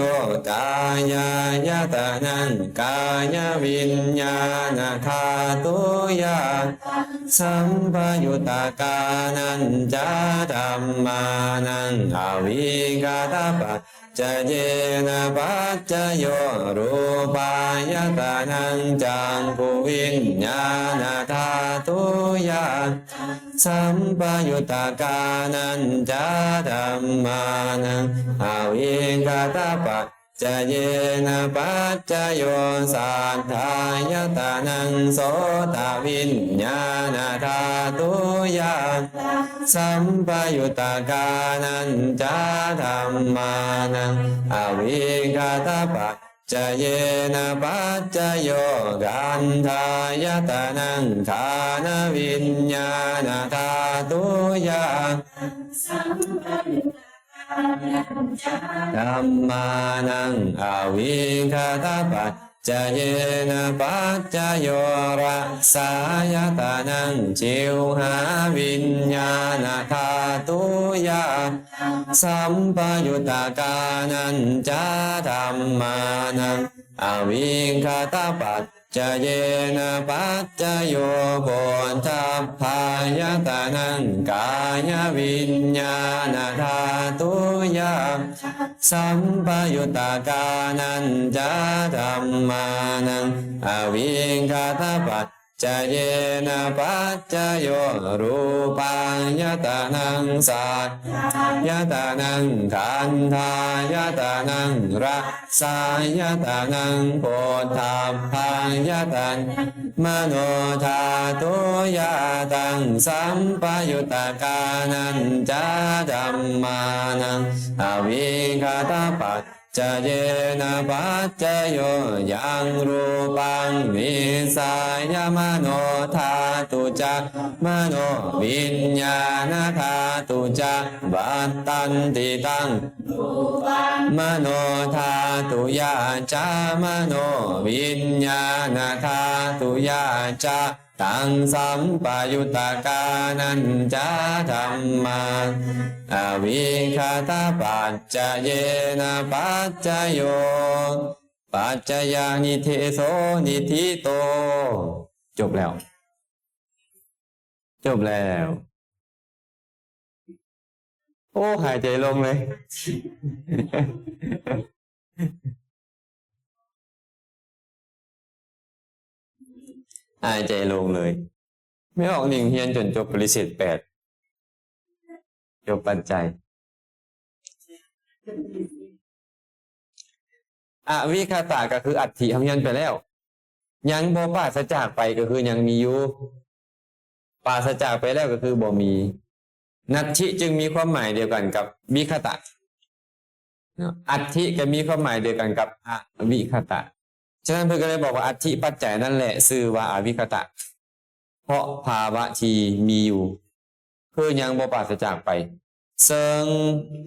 ກາຍາຍະຕະນັງ ກາຍະວິນຍານະທາຕຸ ຍະ ສັມປະຍຸດຕະການັນຈະ ທຳມານັງ ອະວິຄະຕະປັດຈະເຍນະປັດຈະໂຍ ຮູປາຍະຕະນັງ ຈັກຂຸວິນຍານະທາຕຸ ຍະ ສັມປະຍຸດຕະການັນຈະ ທຳມານັງ ອະວິຄະຕະປັດຈະເຍນະປັດຈະໂຍ ສັດທາຍະຕະນັງ ໂສຕະວິນຍານະທາຕຸ ຍະ ສັມປະຍຸດຕະການັນຈະ ທຳມານັງ ອະວິຄະຕະປັດຈະເຍນະປັດຈະໂຍ ກັນທາຍະຕະນັງ ຄານະວິນຍານະທາຕຸ ຍະ ທຳມານັງ ອະວິຄະຕະປັດຈະເຍນະປັດຈະໂຍ ລະສາຍະຕະນັງ ຊິວຫາວິນຍານະທາຕຸ ຍະ ສັມປະຍຸດຕະການັນຈະ ທຳມານັງ ອະວິຄະຕະປັດຈະເຍນະປັດຈະໂຍ ໂພດທັບພາຍະຕະນັງ ກາຍະວິນຍານະທາຕຸ ຍະ ສັມປະຍຸດຕະການັນຈະ ທຳມານັງ ອະວິຄະຕະປັດ ຈະເຍນະປັດຈະໂຍ ຮູປາຍະຕະນັງ ສັດ ທາຍະຕະນັງ ຄັນທາຍະຕະນັງ ຣະສາຍະຕະນັງ ໂພດທັບພາຍະຕະນັງ ມະໂນທາຕຸຍະຕັງ ສຳປະຍຸດຕະການັນຈະ ທຳມານັງ ອະວິຄະຕະປັດ ຈະເຍນະປັດຈະໂຍ ຍັງ ຮູປັງ ນິສາຍະ ມະໂນທາຕຸ ຈະ ມະໂນວິນຍານະທາຕຸ ຈະ ວັດຕັນຕິຕັງ ມະໂນທາຕຸຍະ ຈະ ມະໂນວິນຍານະທາຕຸຍະ ຈະ ຕັງ ສຳປະຍຸດຕະການັນຈະ ທຳມາ ອະວິຄະຕະປັດຈະເຍນະປັດຈະໂຍ ປັດຈະຍານິເທໂສ ນິທິໂຕ. ຈົບແລ້ວ ຈົບແລ້ວ. ໂອ້ ຫາຍໃຈລົງເລີຍ. ຫາຍໃຈລົງເລີຍ. ແມ່ອອກນີ້ຮຽນຈົນຈົບປະລິເສດແປດ ຈົບປັດໄຈ. ອະວິຄະຕະກໍຄືອັດຖິ ເຮົາຮຽນໄປແລ້ວ. ຍັງບໍ່ປາສະຈາກໄປກໍຄືຍັງມີຢູ່. ປາສະຈາກໄປແລ້ວກໍຄືບໍ່ມີ. ນັດຖິຈຶ່ງມີຄວາມໝາຍດຽວກັນກັບວິຄະຕະ. ອັດຖິກໍມີຄວາມໝາຍດຽວກັນກັບອະວິຄະຕະ. ສະນັ້ນເພິ່ນກໍເລີຍບອກວ່າ ອັດຖິປັດໄຈນັ້ນແຫຼະຊື່ວ່າອະວິຄະຕະ ເພາະພາວະທີ່ມີຢູ່ ຄືຍັງບໍ່ປາສະຈາກໄປ. ເຊິ່ງ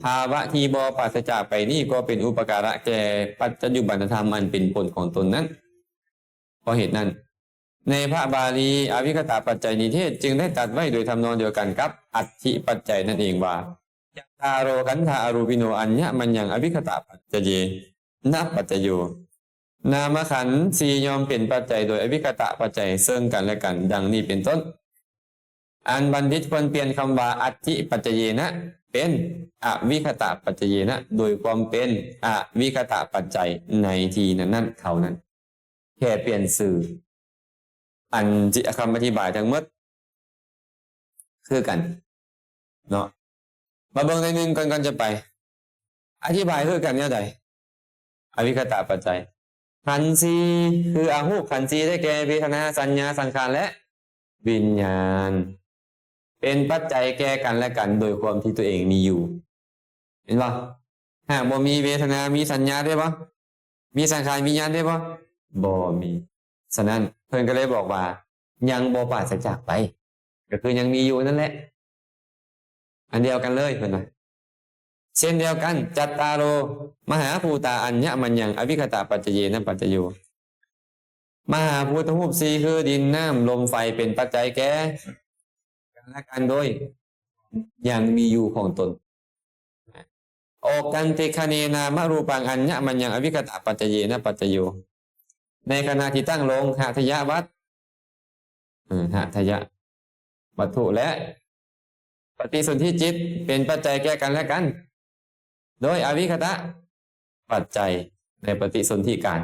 ພາວະທີ່ບໍ່ປາສະຈາກໄປນີ້ກໍເປັນອຸປະກາລະແກ່ປັດຈະຈຸບັນນະທຳອັນເປັນຜົນຂອງຕົນນັ້ນ. ເພາະເຫດນັ້ນ ໃນພະບາລີ ອະວິຄະຕະປັດໄຈນິເທດ ຈຶ່ງໄດ້ຕັດໄວ້ໂດຍທຳນອງດຽວກັນກັບອັດຖິປັດໄຈນັ້ນເອງວ່າ ຈັດຕາໂຣຂັນທາອະຮູປິໂນ ອັນຍະມັນຍັງ ອະວິຄະຕະປັດຈະເຍນະປັດຈະໂຍ ນາມະຂັນສີ່ຍ່ອມເປັນປັດໄຈໂດຍອະວິຄະຕະປັດໄຈເຊິ່ງກັນແລະກັນ ດັ່ງນີ້ເປັນຕົ້ນ. ອັນບັນດິດຄວນປ່ຽນຄຳວ່າ ອັດຖິປັດຈະເຍນະ ເປັນ ອະວິຄະຕະປັດຈະເຍນະ ໂດຍຄວາມເປັນອະວິຄະຕະປັດໄຈໃນທີ່ນັ້ນໆເທົ່ານັ້ນ. ແຄ່ປ່ຽນຊື່ ອັນທີ່ ຄຳອະທິບາຍທັງໝົດຄືກັນເນາະ. ມາເບິ່ງໜ້ອຍໜຶ່ງກ່ອນ ກ່ອນຈະໄປ ອະທິບາຍຄືກັນແນວໃດ? ອະວິຄະຕະປັດໄຈ ຂັນສີ່ ຄືອະຮູບຂັນສີ່ ໄດ້ແກ່ ເວທະນາ ສັນຍາ ສັງຂານ ແລະ ວິນຍານ ເປັນປັດໄຈແກ່ກັນແລະກັນໂດຍຄວາມທີ່ຕົວເອງມີຢູ່. ເຫັນບໍ່? ຫາກບໍ່ມີເວທະນາ ມີສັນຍາໄດ້ບໍ່? ມີສັງຂານ ວິນຍານໄດ້ບໍ່? ບໍ່ມີ. ສະນັ້ນເພິ່ນກໍເລີຍບອກວ່າ ຍັງບໍ່ປາສະຈາກໄປ ກໍຄືຍັງມີຢູ່ນັ້ນແຫຼະ. ອັນດຽວກັນເລີຍເພິ່ນວ່າ. ເຊັ່ນດຽວກັນ ຈັດຕາໂຣມະຫາພູຕາ ອັນຍະມັນຍັງ ອະວິຄະຕະປັດຈະເຍນະປັດຈະໂຍ. ມະຫາພູຕະຮູບສີ່ ຄືດິນ ນ້ຳ ລົມ ໄຟ ເປັນປັດໄຈແກ່ກັນແລະກັນໂດຍຍັງມີຢູ່ຂອງຕົນ. ໂອກັນຕິຄະເນນາມະຮູປັງ ອັນຍະມັນຍັງ ອະວິຄະຕະປັດຈະເຍນະປັດຈະໂຍ. ໃນຂະນະທີ່ຕັ້ງລົງ ຫະທະຍະວັດ ເອີ ຫະທະຍະວັດຖຸ ແລະ ປະຕິສົນທິຈິດ ເປັນປັດໄຈແກ່ກັນແລະກັນ ໂດຍອະວິຄະຕະປັດໄຈໃນປະຕິສົນທິການ.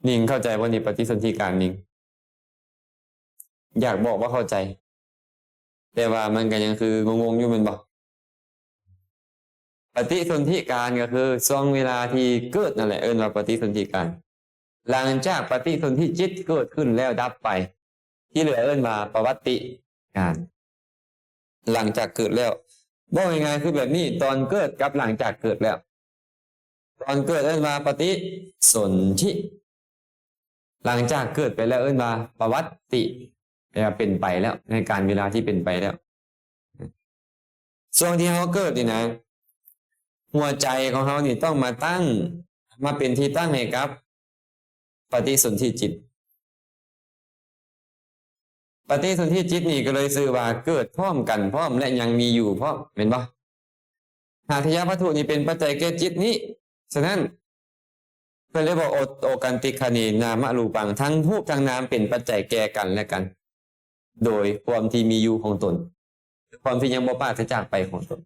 ນິງເຂົ້າໃຈບໍ່ນີ້ ປະຕິສົນທິການ? ນິງຢາກບອກວ່າເຂົ້າໃຈ ແຕ່ວ່າມັນກໍຍັງຄືງົງໆຢູ່ແມ່ນບໍ່? ປະຕິສົນທິການກໍຄືຊ່ວງເວລາທີ່ເກີດນັ້ນແຫຼະ ເອີ້ນວ່າປະຕິສົນທິການ. ຫຼັງຈາກປະຕິສົນທິຈິດເກີດຂຶ້ນແລ້ວດັບໄປ ທີ່ເຫຼືອເອີ້ນວ່າປະວັດຕິການ. ຫຼັງຈາກເກີດແລ້ວ ເວົ້າງ່າຍໆຄືແບບນີ້ ຕອນເກີດກັບຫຼັງຈາກເກີດແລ້ວ. ຕອນເກີດເອີ້ນວ່າປະຕິສົນທິ ຫຼັງຈາກເກີດໄປແລ້ວເອີ້ນວ່າປະວັດຕິ ແປວ່າເປັນໄປແລ້ວ ໃນການເວລາທີ່ເປັນໄປແລ້ວ. ຊ່ວງທີ່ເຮົາເກີດນີ້ນະ ຫົວໃຈຂອງເຮົານີ້ຕ້ອງມາຕັ້ງ ມາເປັນທີ່ຕັ້ງໃຫ້ກັບປະຕິສົນທິຈິດ. ປະຕິສົນທິຈິດນີ້ກໍເລີຍຊື່ວ່າເກີດພ້ອມກັນພ້ອມ ແລະ ຍັງມີຢູ່ພ້ອມ ແມ່ນບໍ່? ຫາທະຍະວັດຖຸນີ້ເປັນປັດໄຈແກ່ຈິດນີ້. ສະນັ້ນ ເພິ່ນເລີຍບອກ ໂອ ໂອກັນຕິຄະເນນາມະຮູປັງ ທັງຮູບທັງນາມເປັນປັດໄຈແກ່ກັນແລະກັນ ໂດຍຄວາມທີ່ມີຢູ່ຂອງຕົນ ຄວາມທີ່ຍັງບໍ່ປາສະຈາກໄປຂອງຕົນ.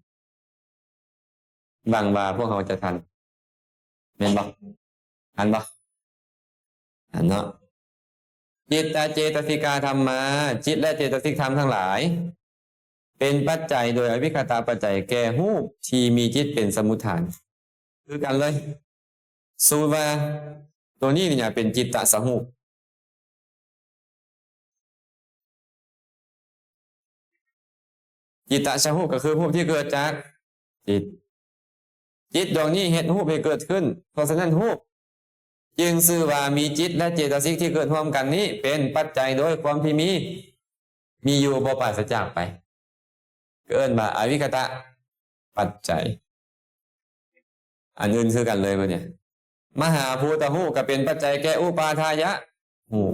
ຫວັງວ່າພວກເຮົາຈະທັນ ແມ່ນບໍ່? ທັນບໍ່? ທັນເນາະ. ຈິດຕະເຈຕະສິກາທຳມາ, ຈິດ ແລະ ເຈຕະສິກທຳທັງຫຼາຍ ເປັນປັດໄຈໂດຍອະວິກຂະຕະປັດໄຈແກ່ຮູບທີ່ມີຈິດເປັນສະມຸດຖານ. ຄືກັນເລີຍ. ສົມມຸດວ່າໂຕນີ້ນີ້ເປັນຈິດຕະຊະຮູບ. ຈິດຕະຊະຮູບກໍຄືຮູບທີ່ເກີດຈາກຈິດ. ຈິດດວງນີ້ເຮັດຮູບໃຫ້ເກີດຂຶ້ນ, ເພາະສະນັ້ນຮູບຈຶ່ງຊື່ວ່າມີຈິດ ແລະ ເຈຕະສິກທີ່ເກີດຮ່ວມກັນນີ້ເປັນປັດໄຈໂດຍຄວາມທີ່ມີ, ມີຢູ່ ບໍ່ປາສະຈາກໄປ, ກໍເອີ້ນວ່າອະວິກຂະຕະປັດໄຈ. ອັນອື່ນຄືກັນເລີຍບັດນີ້. ມະຫາພູຕະຮູບກໍເປັນປັດໄຈແກ່ອຸປາທາຍະຮູບ,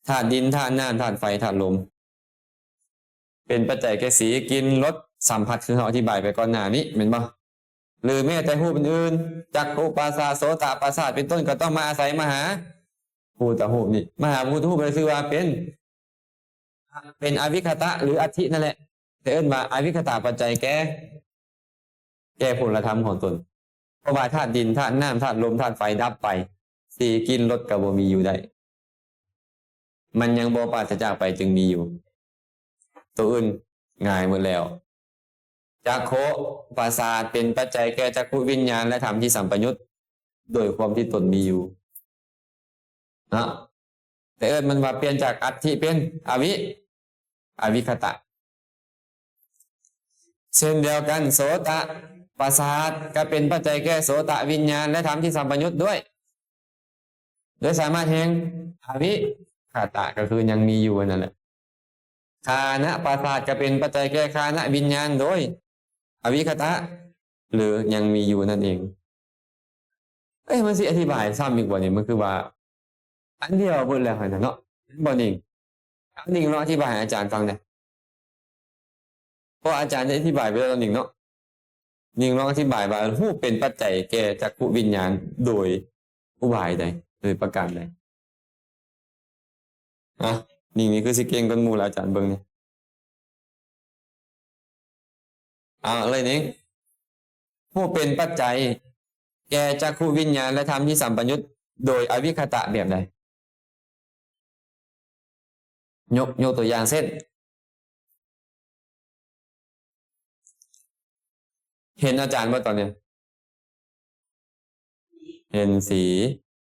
ທາດດິນ, ທາດນ້ຳ, ທາດໄຟ, ທາດລົມ ເປັນປັດໄຈແກ່ສີ, ກິ່ນ, ລົດ, ສຳຜັດ ຄືເຮົາອະທິບາຍໄປກ່ອນໜ້ານີ້ ແມ່ນບໍ່? ຫຼືແມ້ແຕ່ຮູບອື່ນໆ ຈັກຂຸປະສາດ, ໂສຕະປະສາດ ເປັນຕົ້ນ ກໍຕ້ອງມາອາໄສມະຫາພູຕະຮູບນີ້. ມະຫາພູຕະຮູບກໍຄືວ່າເປັນ ເປັນອະວິກຂະຕະ ຫຼື ອັດຖິນັ້ນແຫຼະ, ແຕ່ເອີ້ນວ່າອະວິກຂະຕະປັດໄຈແກ່ ແກ່ຜົນລະທຳຂອງຕົນ. ເພາະວ່າທາດດິນ, ທາດນ້ຳ, ທາດລົມ, ທາດໄຟດັບໄປ, ສີ, ກິ່ນ, ລົດ ກໍບໍ່ມີຢູ່ໄດ້. ມັນຍັງບໍ່ປາສະຈາກໄປຈຶ່ງມີຢູ່. ໂຕອື່ນຫງາຍໝົດແລ້ວ. ຈັກຂຸປະສາດເປັນປັດໄຈແກ່ຈັກຂຸວິນຍານ ແລະ ທຳທີ່ສຳປະຍຸດ ໂດຍຄວາມທີ່ຕົນມີຢູ່ເນາະ. ແຕ່ເອີ້ນມັນວ່າປ່ຽນຈາກອັດຖິເປັນອະວິ ອະວິກຂະຕະ. ເຊັ່ນດຽວກັນ ໂສຕະປະສາດກໍເປັນປັດໄຈແກ່ໂສຕະວິນຍານ ແລະ ທຳທີ່ສຳປະຍຸດດ້ວຍ ໂດຍສາມາດແຫ່ງອະວິກຂະຕະ ກໍຄືຍັງມີຢູ່ນັ້ນແຫຼະ. ຄານະປະສາດກໍເປັນປັດໄຈແກ່ຄານະວິນຍານໂດຍອະວິກຂະຕະ ຫຼື ຍັງມີຢູ່ນັ້ນເອງ. ເອີຍ ມັນຊິອະທິບາຍຊ້ຳອີກບໍ່ນີ້? ມັນຄືວ່າອັນດຽວເບິດແລ້ວຫັ້ນນະເນາະ ແມ່ນບໍ່ນິງ? ເອົາ ນິງລອງອະທິບາຍໃຫ້ອາຈານຟັງແດ່. ເພາະອາຈານໄດ້ອະທິບາຍໄປແລ້ວເນາະ ນິງເນາະ. ນິງລອງອະທິບາຍວ່າຮູບເປັນປັດໄຈແກ່ຈັກຂຸວິນຍານໂດຍອຸບາຍໃດ ໂດຍປະການໃດ? ອ່ະ ນິງນີ້ຄືຊິເກັ່ງກວ່າໝູ່ລະ ອາຈານເບິ່ງນີ້. ເອົາເລີຍນີ້ ຮູບເປັນປັດໄຈແກ່ຈັກຂຸວິນຍານ ແລະ ທຳທີ່ສຳປະຍຸດໂດຍອະວິກຂະຕະແບບໃດ? ຍົກ ຍົກຕົວຢ່າງເຊັ່ນ ເຫັນອາຈານບໍ່ຕອນນີ້? ເຫັນສີ.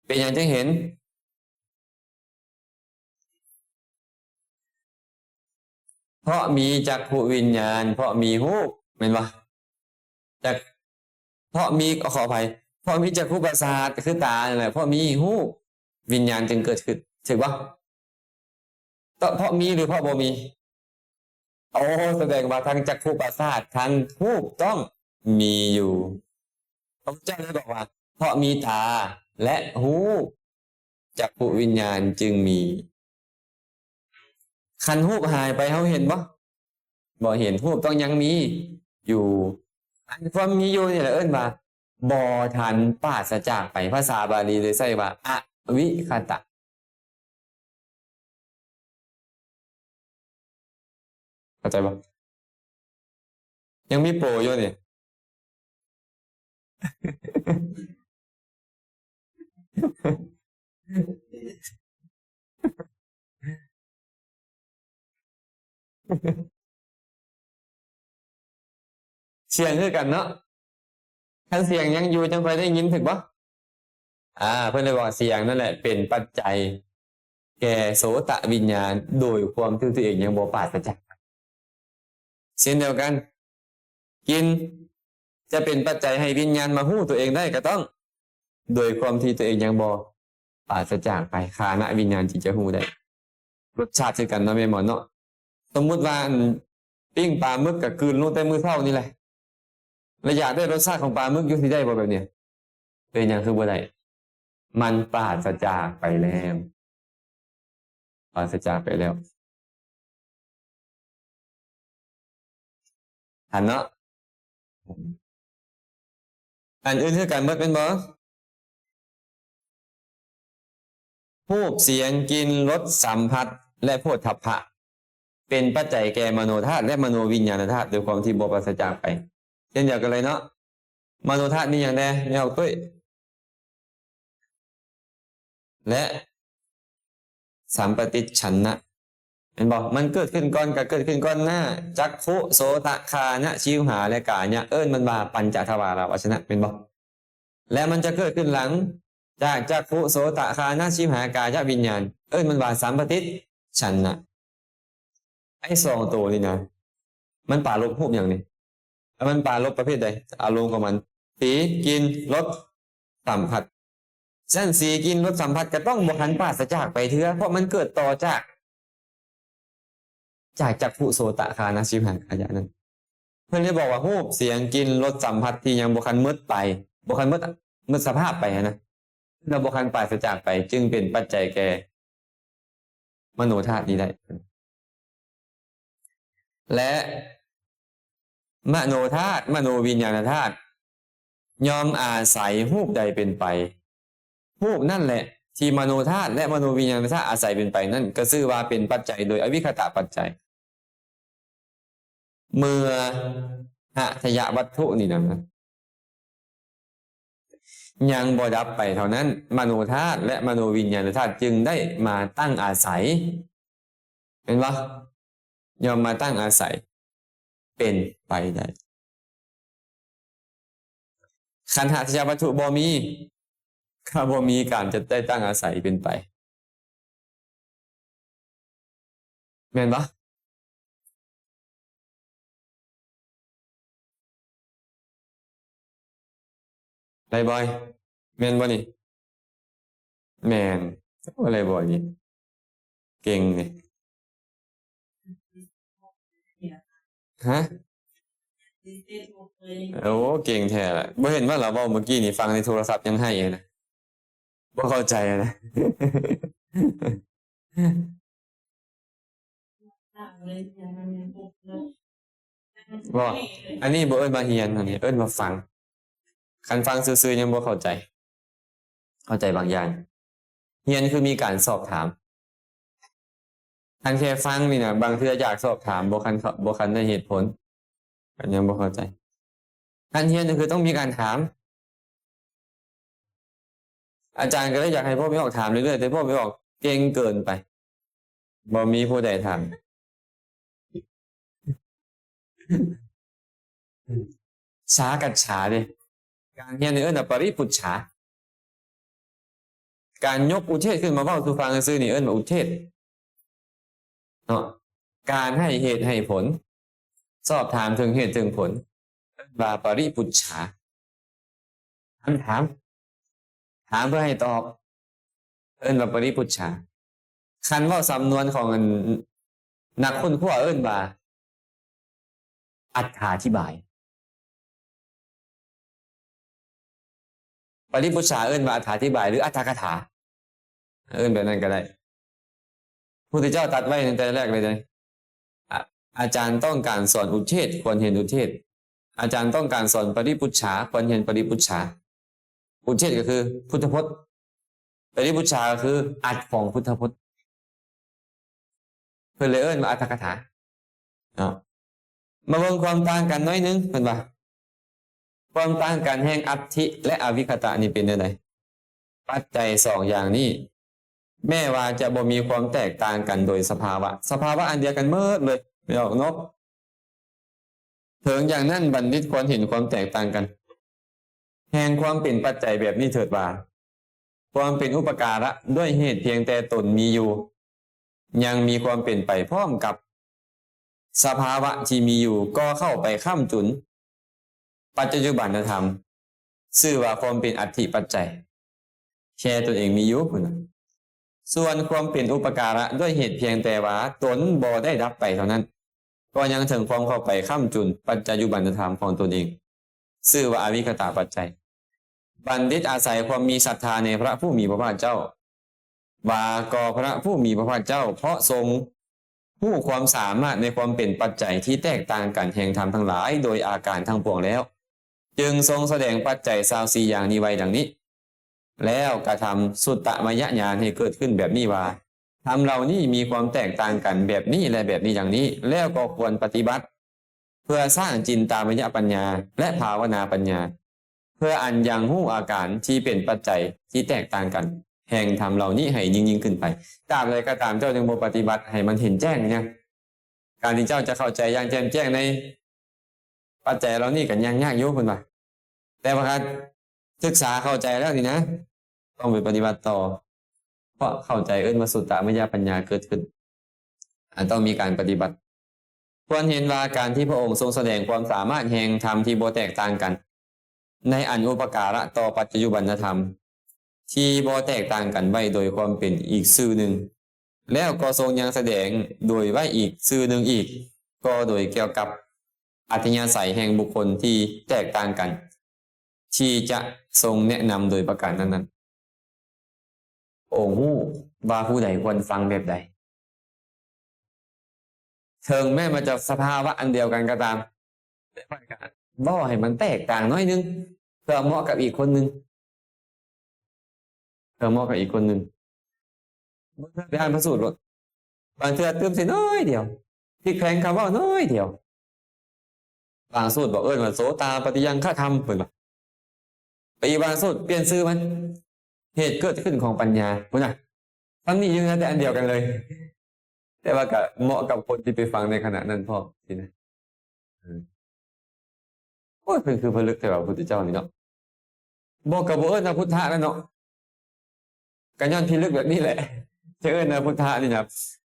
ເປັນຫຍັງຈຶ່ງເຫັນ? ເພາະມີຈັກຂຸວິນຍານ, ເພາະມີຮູບ ແມ່ນບໍ່? ຈັກ ເພາະມີ ຂໍອະໄພ ເພາະມີຈັກຂຸປະສາດ ຄືຕານັ້ນແຫຼະ, ເພາະມີຮູບ ວິນຍານຈຶ່ງເກີດຂຶ້ນ ຖືກບໍ່? ເພາະມີ ຫຼື ເພາະບໍ່ມີ? ໂອ້ ສະແດງວ່າທັງຈັກຂຸປະສາດ ທັງຮູບຕ້ອງມີຢູ່. ພະພຸດທະເຈົ້າໄດ້ບອກວ່າ ເພາະມີຕາ ແລະ ຮູບ ຈັກຂຸວິນຍານຈຶ່ງມີ. ຄັນຮູບຫາຍໄປ ເຮົາເຫັນບໍ່? ບໍ່ເຫັນ. ຮູບຕ້ອງຍັງມີຢູ່. ອັນຄວາມມີຢູ່ນີ້ແຫຼະເອີ້ນວ່າບໍ່ທັນປາສະຈາກໄປ. ພາສາບາລີເລີຍໃຊ້ວ່າອະວິກຂະຕະ. ເຂົ້າໃຈບໍ່? ຍັງມີໂປຢູ່ນີ້. ສຽງຄືກັນເນາະ. ຄັນສຽງຍັງຢູ່ ຈັ່ງຄ່ອຍໄດ້ຍິນ ຖືກບໍ່? ອ່າ ເພິ່ນໄດ້ບອກວ່າສຽງນັ້ນແຫຼະເປັນປັດໄຈແກ່ໂສຕະວິນຍານ ໂດຍຄວາມທີ່ຕົວເອງຍັງບໍ່ປາສະຈາກ. ເຊັ່ນດຽວກັນ ກິ່ນຈະເປັນປັດໄຈໃຫ້ວິນຍານມາຮູ້ຕົວເອງໄດ້ ກໍຕ້ອງໂດຍຄວາມທີ່ຕົວເອງຍັງບໍ່ປາສະຈາກໄປ ຄານະວິນຍານຈຶ່ງຈະຮູ້ໄດ້. ລົດຊາດຄືກັນເນາະ ແມ່ນບໍ່ເນາະ? ສົມມຸດວ່າ ອັນ ປີ້ງປາໝຶກກໍກືນລົງແຕ່ມື້ເຊົ້ານີ້ແຫຼະ ແລະ ຢາກໄດ້ລົດຊາດຂອງປາໝຶກຢູ່ ຊິໄດ້ບໍ່ແບບນີ້? ເປັນຫຍັງຄືບໍ່ໄດ້? ມັນປາສະຈາກໄປແລ້ວ. ປາສະຈາກໄປແລ້ວ. ຫັ້ນເນາະ. ອັນອື່ນຄືກັນໝົດແມ່ນບໍ່? ຮູບ, ສຽງ, ກິ່ນ, ລົດ, ສຳຜັດ ແລະ ໂຜດທັບພະ ເປັນປັດໄຈແກ່ມະໂນທາດ ແລະ ມະໂນວິນຍານະທາດ ໂດຍຄວາມທີ່ບໍ່ປາສະຈາກໄປ. ເຊັ່ນດຽວກັນເລີຍເນາະ. ມະໂນທາດມີຫຍັງແດ່? ແມ່ອອກຕຸ້ຍ ແລະ ສ ສຳປະຕິດສັນນະ ແມ່ນບໍ່? ມັນເກີດຂຶ້ນກ່ອນ ກໍເກີດຂຶ້ນກ່ອນໜ້າ ຈັກຂຸ ໂສຕະ ຄານະ ຊິວຫາ ແລະ ກາຍະ ເອີ້ນມັນວ່າປັນຈະທະວາລະວັດຊະນະ ແມ່ນບໍ່? ແລະ ມັນຈະເກີດຂຶ້ນຫຼັງຈາກຈັກຂຸ ໂສຕະ ຄານະ ຊິວຫາ ກາຍະວິນຍານ ເອີ້ນມັນວ່າສຳປະຕິດສັນນະ. ໄອ້ສອງໂຕນີ້ນະ ມັນປາລົບຮູບຫຍັງນີ້? ມັນປາລົບປະເພດໃດ? ອາລົມຂອງມັນ ສີ, ກິ່ນ, ລົດ, ສຳຜັດ. ສະນັ້ນ ສີ, ກິ່ນ, ລົດ, ສຳຜັດ ກໍຕ້ອງບໍ່ທັນປາສະຈາກໄປເທື່ອ ເພາະມັນເກີດຕໍ່ຈາກ ຈາກຈັກຂຸ ໂສຕະ ຄານະ ຊິວຫາ ກາຍະນັ້ນ. ເພິ່ນເລີຍບອກວ່າ ຮູບ, ສຽງ, ກິ່ນ, ລົດ, ສຳຜັດ ທີ່ຍັງບໍ່ທັນໝົດໄປ, ບໍ່ທັນໝົດ, ໝົດສະພາບໄປຫັ້ນນະ, ແລ້ວບໍ່ທັນປາສະຈາກໄປ ຈຶ່ງເປັນປັດໄຈແກ່ມະໂນທາດນີ້ໄດ້. ແລະ ມະໂນທາດ, ມະໂນວິນຍານະທາດ ຍ່ອມອາໄສຮູບໃດເປັນໄປ, ຮູບນັ້ນແຫຼະທີ່ມະໂນທາດ ແລະ ມະໂນວິນຍານະທາດອາໄສເປັນໄປນັ້ນ ກໍຊື່ວ່າເປັນປັດໄຈໂດຍອະວິຄະຕະປັດໄຈ. ເມື່ອຫະທະຍະວັດຖຸນີ້ນະ ຍັງບໍ່ດັບໄປເທົ່ານັ້ນ ມະໂນທາດ ແລະ ມະໂນວິນຍານະທາດຈຶ່ງໄດ້ມາຕັ້ງອາໄສ ແມ່ນບໍ່? ຍ່ອມມາຕັ້ງອາໄສເປັນໄປໄດ້. ຄັນຫະທະຍະວັດຖຸບໍ່ມີ ກໍບໍ່ມີການຈະໄດ້ຕັ້ງອາໄສເປັນໄປ ແມ່ນບໍ່? ໄດ້ບໍ່? ແມ່ນບໍ່ນີ້? ແມ່ນ. ໂອ້ ໄດ້ບໍ່ນີ້? ເກັ່ງນີ້. ຮະ? ໂອ້ ເກັ່ງແທ້ລະ. ບໍ່ເຫັນວ່າລາວເວົ້າມື້ກີ້ນີ້ ຟັງໃນໂທລະສັບຍັງໄຫ້ນະ. ບໍ່ເຂົ້າໃຈນະ. ບໍ່ ອັນນີ້ບໍ່ເອີ້ນວ່າຮຽນ, ອັນນີ້ເອີ້ນວ່າຟັງ. ຄັນຟັງຊື່ໆຍັງບໍ່ເຂົ້າໃຈ, ເຂົ້າໃຈບາງຢ່າງ. ຮຽນຄືມີການສອບຖາມ. ຄັນແຄ່ຟັງນີ້ນະ ບາງເທື່ອຢາກສອບຖາມ ບໍ່ຄັນ ບໍ່ຄັນໄດ້ເຫດຜົນ ກໍຍັງບໍ່ເຂົ້າໃຈ. ຄັນຮຽນກໍຄືຕ້ອງມີການຖາມ. ອາຈານກໍເລີຍຢາກໃຫ້ພວກໄປອອກຖາມເລື້ອຍໆ ແຕ່ພວກໄປອອກເກັ່ງເກີນໄປ ບໍ່ມີຜູ້ໃດຖາມ. ສາກັດສາເດ້. ການຮຽນນີ້ເອີ້ນວ່າປະລິປຸດສາ. ການຍົກອຸເທດຂຶ້ນມາເວົ້າສູ່ຟັງຊື່ໆນີ້ເອີ້ນວ່າອຸເທດເນາະ. ການໃຫ້ເຫດໃຫ້ຜົນ, ສອບຖາມເຖິງເຫດເຖິງຜົນ ເອີ້ນວ່າປະລິປຸດສາ. ຄຳຖາມ, ຖາມເພື່ອໃຫ້ຕອບ ເອີ້ນວ່າປະລິປຸດສາ. ຄັນເວົ້າສຳນວນຂອງອັນ ນັກຄົ້ນຄວ້າເອີ້ນວ່າອັດຖາທິບາຍ. ປະລິປຸດສາເອີ້ນວ່າອັດຖາທິບາຍ ຫຼື ອັດຖະກະຖາ ເອີ້ນແບບນັ້ນກໍໄດ້. ພຸດທະເຈົ້າຕັດໄວ້ຕັ້ງແຕ່ແລກເລີຍເດ້. ອາ ອາຈານຕ້ອງການສອນອຸເທດ ຄວນຮຽນອຸເທດ. ອາຈານຕ້ອງການສອນປະລິປຸດສາ ຄວນຮຽນປະລິປຸດສາ. ອຸເທດກໍຄືພຸດທະພົດ, ປະລິປຸດສາກໍຄືອັດຂອງພຸດທະພົດ. ເພິ່ນເລີຍເອີ້ນວ່າອັດຖະກະຖາເນາະ. ມາເບິ່ງຄວາມຕ່າງກັນໜ້ອຍໜຶ່ງ ເພິ່ນວ່າ ຄວາມຕ່າງກັນແຫ່ງອັດຖິ ແລະ ອະວິຄະຕະນີ້ເປັນແນວໃດ? ປັດໄຈສອງຢ່າງນີ້ ແມ້ວ່າຈະບໍ່ມີຄວາມແຕກຕ່າງກັນໂດຍສະພາວະ, ສະພາວະອັນດຽວກັນໝົດເລີຍ ແມ່ນອອກເນາະ. ເຖິງຢ່າງນັ້ນ ບັນດິດຄວນເຫັນຄວາມແຕກຕ່າງກັນແຫ່ງຄວາມເປັນປັດໄຈແບບນີ້ເຖີດວ່າ ຄວາມເປັນອຸປະກາລະດ້ວຍເຫດພຽງແຕ່ຕົນມີຢູ່ ຍັງມີຄວາມເປັນໄປພ້ອມກັບສະພາວະທີ່ມີຢູ່ ກໍເຂົ້າໄປຄ້ຳຈຸນປັດຈະຈຸບັນນະທຳ ຊື່ວ່າຄວາມເປັນອັດຖິປັດໄຈ ແຄ່ຕົນເອງມີຢູ່ພຸ້ນນະ. ສ່ວນຄວາມເປັນອຸປະກາລະດ້ວຍເຫດພຽງແຕ່ວ່າຕົນບໍ່ໄດ້ດັບໄປເທົ່ານັ້ນ ກໍຍັງເຖິງຄວາມເຂົ້າໄປຄ້ຳຈຸນປັດຈະຈຸບັນນະທຳຂອງຕົນເອງ ຊື່ວ່າອະວິຄະຕາປັດໄຈ. ບັນດິດອາໄສຄວາມມີສັດທາໃນພະຜູ້ມີພະພາກເຈົ້າ ວ່າກໍພະຜູ້ມີພະພາກເຈົ້າ ເພາະຊົງຮູ້ຄວາມສາມາດໃນຄວາມເປັນປັດໄຈທີ່ແຕກຕ່າງກັນແຫ່ງທຳທັງຫຼາຍໂດຍອາການທັງປວງແລ້ວ ຈຶ່ງຊົງສະແດງປັດໄຈຊາວສີ່ຢ່າງນີ້ໄວ້ດັ່ງນີ້ ແລ້ວກະທຳສຸດຕະໄວຍະຍານໃຫ້ເກີດຂຶ້ນແບບນີ້ວ່າ ທຳເຫຼົ່ານີ້ມີຄວາມແຕກຕ່າງກັນແບບນີ້ ແລະ ແບບນີ້ດັ່ງນີ້ ແລ້ວກໍຄວນປະຕິບັດ ເພື່ອສ້າງຈິນຕາມະຍະປັນຍາ ແລະ ພາວະນາປັນຍາ ເພື່ອອັນຍັງຮູ້ອາການທີ່ເປັນປັດໄຈທີ່ແຕກຕ່າງກັນ ແຫ່ງທຳເຫຼົ່ານີ້ໃຫ້ຍິ່ງໆຂຶ້ນໄປ. ຕາບໃດກໍຕາມເຈົ້າຍັງບໍ່ປະຕິບັດໃຫ້ມັນເຫັນແຈ້ງນີ້ນະ, ການທີ່ເຈົ້າຈະເຂົ້າໃຈຢ່າງແຈ່ມແຈ້ງໃນປັດໄຈເຫຼົ່ານີ້ກໍຍັງຍາກຢູ່ ເພິ່ນວ່າ. ແຕ່ວ່າຖ້າສຶກສາເຂົ້າໃຈແລ້ວນີ້ນະ, ຕ້ອງໄປປະຕິບັດຕໍ່, ເພາະເຂົ້າໃຈເອີ້ນວ່າສຸດຕະມະຍະປັນຍາເກີດຂຶ້ນ, ອາ ຕ້ອງມີການປະຕິບັດ. ຄວນເຫັນວ່າການທີ່ພະອົງຊົງສະແດງຄວາມສາມາດແຫ່ງທຳທີ່ບໍ່ແຕກຕ່າງກັນ ໃນອັນອຸປະກາລະຕໍ່ປັດຈະຈຸບັນນະທຳທີ່ບໍ່ແຕກຕ່າງກັນໄວ້ໂດຍຄວາມເປັນອີກຊື່ໜຶ່ງ, ແລ້ວກໍຊົງຍັງສະແດງໂດຍໄວ້ອີກຊື່ໜຶ່ງອີກ, ກໍໂດຍກ່ຽວກັບອັດທະຍາໄສແຫ່ງບຸກຄົນທີ່ແຕກຕ່າງກັນ ທີ່ຈະຊົງແນະນຳໂດຍປະການນັ້ນໆ. ພະອົງຮູ້ວ່າຜູ້ໃດຄວນຟັງແບບໃດ. ເຖິງແມ່ນວ່າຈະສະພາວະອັນດຽວກັນກໍຕາມ, ແຕ່ວ່າກໍເວົ້າໃຫ້ມັນແຕກຕ່າງໜ້ອຍໜຶ່ງ ເພື່ອເໝາະກັບອີກຄົນໜຶ່ງ, ເພື່ອເໝາະກັບອີກຄົນໜຶ່ງ. ບາງເທື່ອໄປອ່ານພະສູດໂລດ, ບາງເທື່ອຕື່ມໃສ່ໜ້ອຍດຽວ, ພິກແພງຄຳເວົ້າໜ້ອຍດຽວ. ບາງສູດບອກເອີ້ນວ່າໂສຕາປັດຕິຍັງຄະທຳ ເພິ່ນວ່າ. ໄປອີກບາງສູດປ່ຽນຊື່ມັນ ເຫດເກີດຂຶ້ນຂອງປັນຍາ ພຸ້ນນະ. ສ່ຳນີ້ຍັງເຫຼືອແຕ່ອັນດຽວກັນເລີຍ, ແຕ່ວ່າກະເໝາະກັບຄົນທີ່ໄປຟັງໃນຂະນະນັ້ນພ້ອມຊີ້ນະ. ເອີ ໂອ້ຍ ເພິ່ນຄືຜະລຶກແທ້ວ່າ ພຸດທະເຈົ້ານີ້ເນາະ. ບໍ່ ກໍບໍ່ເອີ້ນວ່າພຸດທະແລ້ວເນາະ, ກໍຍ້ອນພິລຶກແບບນີ້ແຫຼະ ຈະເອີ້ນວ່າພຸດທະນີ້ນະ.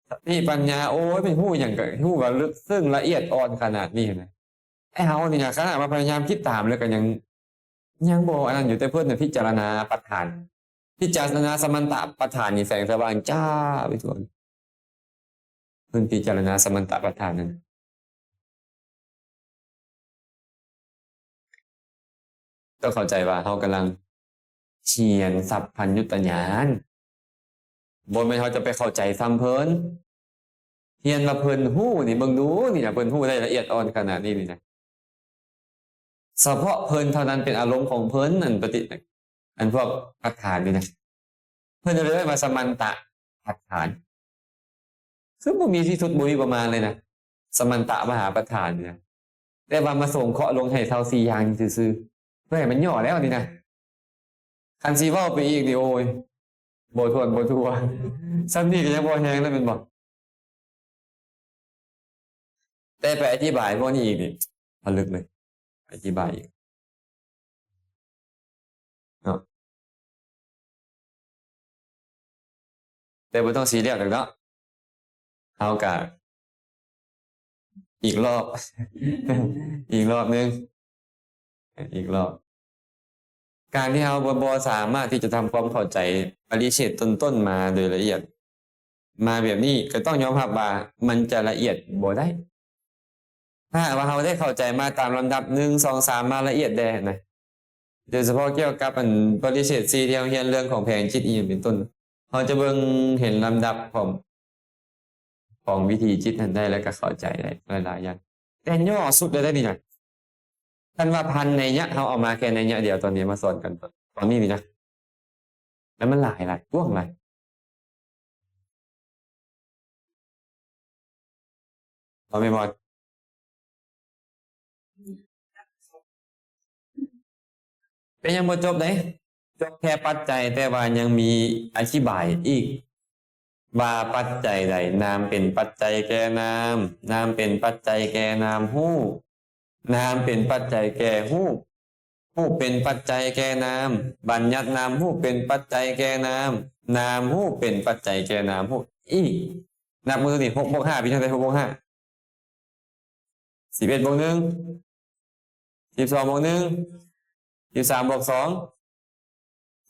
ສະຕິປັນຍາ ໂອ້ຍ ເປັນຮູ້ຫຍັງກໍຮູ້ວ່າເລິກເຊິ່ງລະອຽດອ່ອນຂະໜາດນີ້ນະ. ໄອ້ເຮົານີ້ນະ ຂະໜາດວ່າພະຍາຍາມຄິດຕາມແລ້ວກໍຍັງ ຍັງບໍ່ອັນນັ້ນຢູ່, ແຕ່ເພິ່ນນະພິຈາລະນາປັດຖານ, ພິຈາລະນາສະມັນຕະປັດຖານນີ້ແສງສະຫວ່າງຈ້າໄປທົ່ວ. ເພິ່ນພິຈາລະນາສະມັນຕະປັດຖານນັ້ນ. ຕ້ອງເຂົ້າໃຈວ່າເຮົາກຳລັງຮຽນສັບພັນຍຸດຕະຍານ, ບໍ່ແມ່ນເຮົາຈະໄປເຂົ້າໃຈສ່ຳເພິ່ນ. ຮຽນວ່າເພິ່ນຮູ້ນີ້ ເບິ່ງດູນີ້ນະ, ເພິ່ນຮູ້ໄດ້ລະອຽດອ່ອນຂະໜາດນີ້ນີ້ນະ. ສະເພາະເພິ່ນເທົ່ານັ້ນເປັນອາລົມຂອງເພິ່ນ, ອັນປະຕິ ອັນພວກປັດຖານນີ້ນະ, ເພິ່ນເລີຍວ່າສະມັນຕະປັດຖານ. ຄືບໍ່ມີທີ່ສຸດບໍ່ມີປະມານເລີຍນະ, ສະມັນຕະມະຫາປະທານນີ້ນະ. ແຕ່ວ່າມາສົງເຄາະລົງໃຫ້ຊາວສີ່ຢ່າງນີ້ຊື່ໆ ເພື່ອໃຫ້ມັນຫຍໍ້ແລ້ວນີ້ນະ. ຄັນຊິເວົ້າໄປອີກນີ້ ໂອ້ຍ ບໍ່ຖ້ວນບໍ່ທົ່ວ. ສ່ຳນີ້ກໍຍັງບໍ່ແຮງແລ້ວແມ່ນບໍ່? ແຕ່ໄປອະທິບາຍພວກນີ້ອີກນີ້ ຜະລຶກເລີຍ ອະທິບາຍອີກເນາະ. ແຕ່ບໍ່ຕ້ອງຊີຣຽສດອກເນາະ, ເຮົາກະອີກລອບ ອີກລອບໜຶ່ງ ອີກລອບ. ການທີ່ເຮົາບໍ່ ບໍ່ສາມາດທີ່ຈະທຳຄວາມເຂົ້າໃຈປະລິເສດຕົ້ນໆມາໂດຍລະອຽດ ມາແບບນີ້ ກໍຕ້ອງຍອມຮັບວ່າມັນຈະລະອຽດບໍ່ໄດ້. ຖ້າຫາກວ່າເຮົາໄດ້ເຂົ້າໃຈມາຕາມລຳດັບ ໜຶ່ງ ສອງ ສາມ ມາລະອຽດແດ່ນະ, ໂດຍສະເພາະກ່ຽວກັບອັນປະລິເສດສີ່ ທີ່ເຮົາຮຽນເລື່ອງຂອງແຜງຈິດອີ່ຫຍັງເປັນຕົ້ນ, ເຮົາຈະເບິ່ງເຫັນລຳດັບຂອງ ຂອງວິທີຈິດຫັ້ນໄດ້ ແລ້ວກໍເຂົ້າໃຈໄດ້ຫຼາຍໆຢ່າງ. ແຕ່ຫຍໍ້ສຸດເລີຍເດ້ນີ້ນະ. ຄັນວ່າພັນໄນຍະ ເຮົາເອົາມາແຄ່ໄນຍະດຽວຕອນນີ້ມາສອນກັນຕອນນີ້ນີ້ນະ, ແລ້ວມັນຫຼາຍຫຼາຍ ກວ້າງຫຼາຍ. ເອົາແມ່ນບໍ່? ເປັນຫຍັງບໍ່ຈົບເດ້? ຈົບແຄ່ປັດໄຈ, ແຕ່ວ່າຍັງມີອະທິບາຍອີກ ວ່າປັດໄຈໃດ ນາມເປັນປັດໄຈແກ່ນາມ, ນາມເປັນປັດໄຈແກ່ນາມຮູບ, ນາມເປັນປັດໄຈແກ່ຮູບ, ຮູບເປັນປັດໄຈແກ່ນາມ, ບັນຍັດນາມຮູບເປັນປັດໄຈແກ່ນາມ, ນາມຮູບເປັນປັດໄຈແກ່ນາມຮູບ. ອີກ ນັບມືນີ້ ຫົກບວກຫ້າ ເປັນຈັ່ງໃດ? ຫົກບວກຫ້າ ສິບເອັດບວກໜຶ່ງ ສິບສອງບວກໜຶ່ງ ສິບສາມບວກສອງ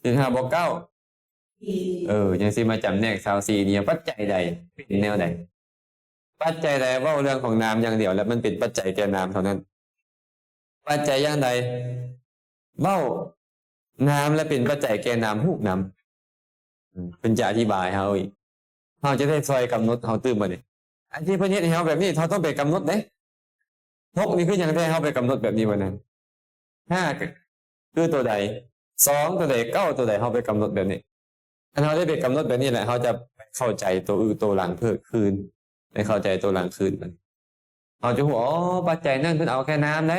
ສິບຫ້າບວກເກົ້າ. ເອີ ຍັງຊິມາຈຳແນກຊາວສີ່ນີ້ ປັດໄຈໃດ ເປັນແນວໃດ? ປັດໄຈໃດເວົ້າເລື່ອງຂອງນາມຢ່າງດຽວ ແລະ ມັນເປັນປັດໄຈແກ່ນາມເທົ່ານັ້ນ. ປັດໄຈຢ່າງໃດເວົ້ານາມ ແລະ ເປັນປັດໄຈແກ່ນາມຮູບນຳ. ເພິ່ນຈະອະທິບາຍເຮົາອີກ, ເຮົາຈະໄດ້ຊ່ອຍກຳນົດເຮົາຕື່ມບັດນີ້. ອັນທີ່ເພິ່ນເຮັດໃຫ້ເຮົາແບບນີ້ ເຮົາຕ້ອງໄປກຳນົດເດ້. ຫົກນີ້ຄືຫຍັງແທ້ ເຮົາໄປກຳນົດແບບນີ້ບັດນັ້ນ. ຫ້າຄືໂຕໃດ? ສອງໂຕໃດ? ເກົ້າໂຕໃດ? ເຮົາໄປກຳນົດແບບນີ້. ຄັນເຮົາໄດ້ໄປກຳນົດແບບນີ້ແຫຼະ ເຮົາຈະໄປເຂົ້າໃຈໂຕອື່ນ ໂຕຫຼັງເພີ່ມຄືນ, ໄດ້ເຂົ້າໃຈໂຕຫຼັງຄືນ. ເຮົາຈະຮູ້ ອໍ ປັດໄຈນັ້ນເພິ່ນເອົາແຄ່ນາມໃດ໋,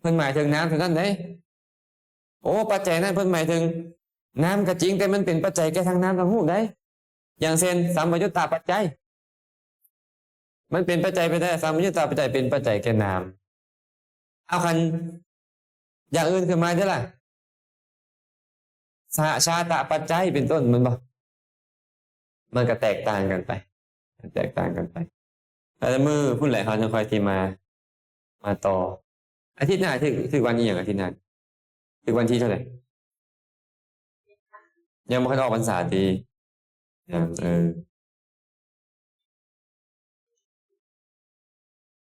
ເພິ່ນໝາຍເຖິງນາມເທົ່ານັ້ນໃດ໋. ໂອ້ ປັດໄຈນັ້ນເພິ່ນໝາຍເຖິງ ນາມກໍຈິງ, ແຕ່ມັນເປັນປັດໄຈແກ່ທັງນາມທັງຮູບໄດ໋. ຢ່າງເຊັ່ນ ສຳປະຍຸດຕະປັດໄຈ ມັນເປັນປັດໄຈໄປໄດ້, ສຳປະຍຸດຕະປັດໄຈເປັນປັດໄຈແກ່ນາມ. ເອົາ ຄັນຢ່າງອື່ນຂຶ້ນມາເດີ້ລະ ສະຫະຊາຕະປັດໄຈເປັນຕົ້ນ ແມ່ນບໍ່? ມັນກໍແຕກຕ່າງກັນໄປ, ແຕກຕ່າງກັນໄປ. ແຕ່ມື້ພຸ້ນແຫຼະ ເຮົາຈະຄ່ອຍທີ່ມາ ມາຕໍ່. ອາທິດໜ້າຖືກ ຖືກວັນອີ່ຫຍັງ? ອາທິດໜ້າຖືກວັນທີເທົ່າໃດ? ຍັງບໍ່ທັນອອກພັນສາຕິ? ຍັງ ເອີ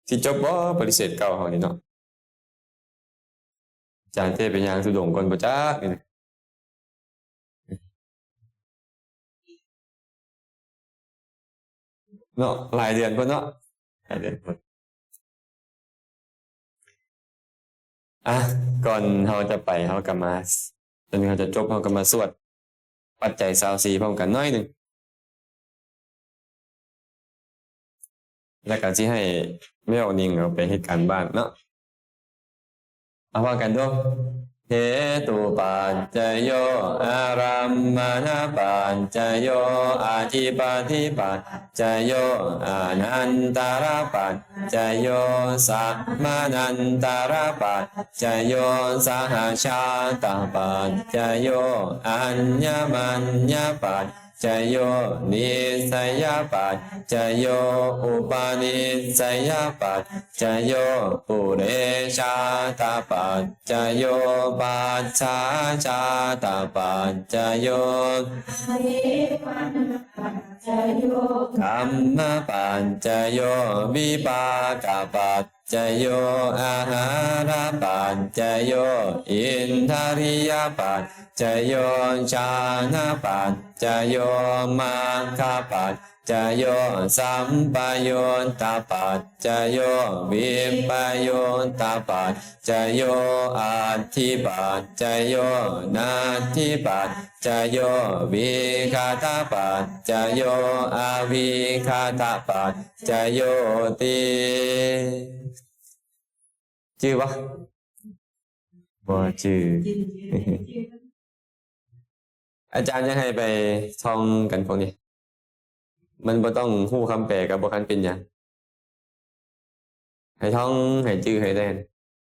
ຊິຈົບບໍ່ ປະລິເສດເກົ່າເຮົານີ້ເນາະ? ອາຈານເທດໄປຍ່າງທຸດົງກ່ອນບໍ່ຈັກນີ້ນະ ເນາະ, ຫຼາຍເດືອນພຸ້ນເນາະ, ຫຼາຍເດືອນພຸ້ນ. ອ່ະ ກ່ອນເຮົາຈະໄປ ເຮົາກໍມາ ຕອນນີ້ເຮົາຈະຈົບ ເຮົາກໍມາສວດປັດໄຈຊາວສີ່ພ້ອມກັນໜ້ອຍໜຶ່ງ ແລ້ວກໍຊິໃຫ້ແມ່ອອກນິງເອົາໄປເຮັດການບ້ານເນາະ. ເອົາ ເວົ້າກັນດູ. ເຫຕຸປັດຈະໂຍ ອາລັມມະນະປັດຈະໂຍ ອະທິປະຕິປັດຈະໂຍ ອະນັນຕະລະປັດຈະໂຍ ສະມະນັນຕະລະປັດຈະໂຍ ສະຫະຊາຕະປັດຈະໂຍ ອັນຍະມັນຍະປັດຈະໂຍ ນິດໄສຍະປັດຈະໂຍ ອຸປະນິດໄສຍະປັດຈະໂຍ ປຸເຣຊາຕະປັດຈະໂຍ ປັດສາຊາຕະປັດຈະໂຍ ກຳມະປັດຈະໂຍ ວິປາກະປັດຈະໂຍ ອາຫາລະປັດຈະໂຍ ອິນທະລິຍະປັດຈະໂຍ ຊານະປັດຈະໂຍ ມັກຂະປັດຈະໂຍ ສຳປະຍຸດຕະປັດຈະໂຍ ວິປະຍຸດຕະປັດຈະໂຍ ອັດຖິປັດຈະໂຍ ນັດຖິປັດຈະໂຍ ວິຄະຕະປັດຈະໂຍ ອະວິຄະຕະປັດຈະໂຍຕິ. ຈື່ບໍ່? ບໍ່ຈື່. ອາຈານຢາກໃຫ້ໄປທ່ອງກັນພວກນີ້ ມັນບໍ່ຕ້ອງຮູ້ຄຳແປກໍບໍ່ຄັນເປັນຫຍັງ. ໃຫ້ທ່ອງ ໃຫ້ຈື່ ໃຫ້ແລ່ນ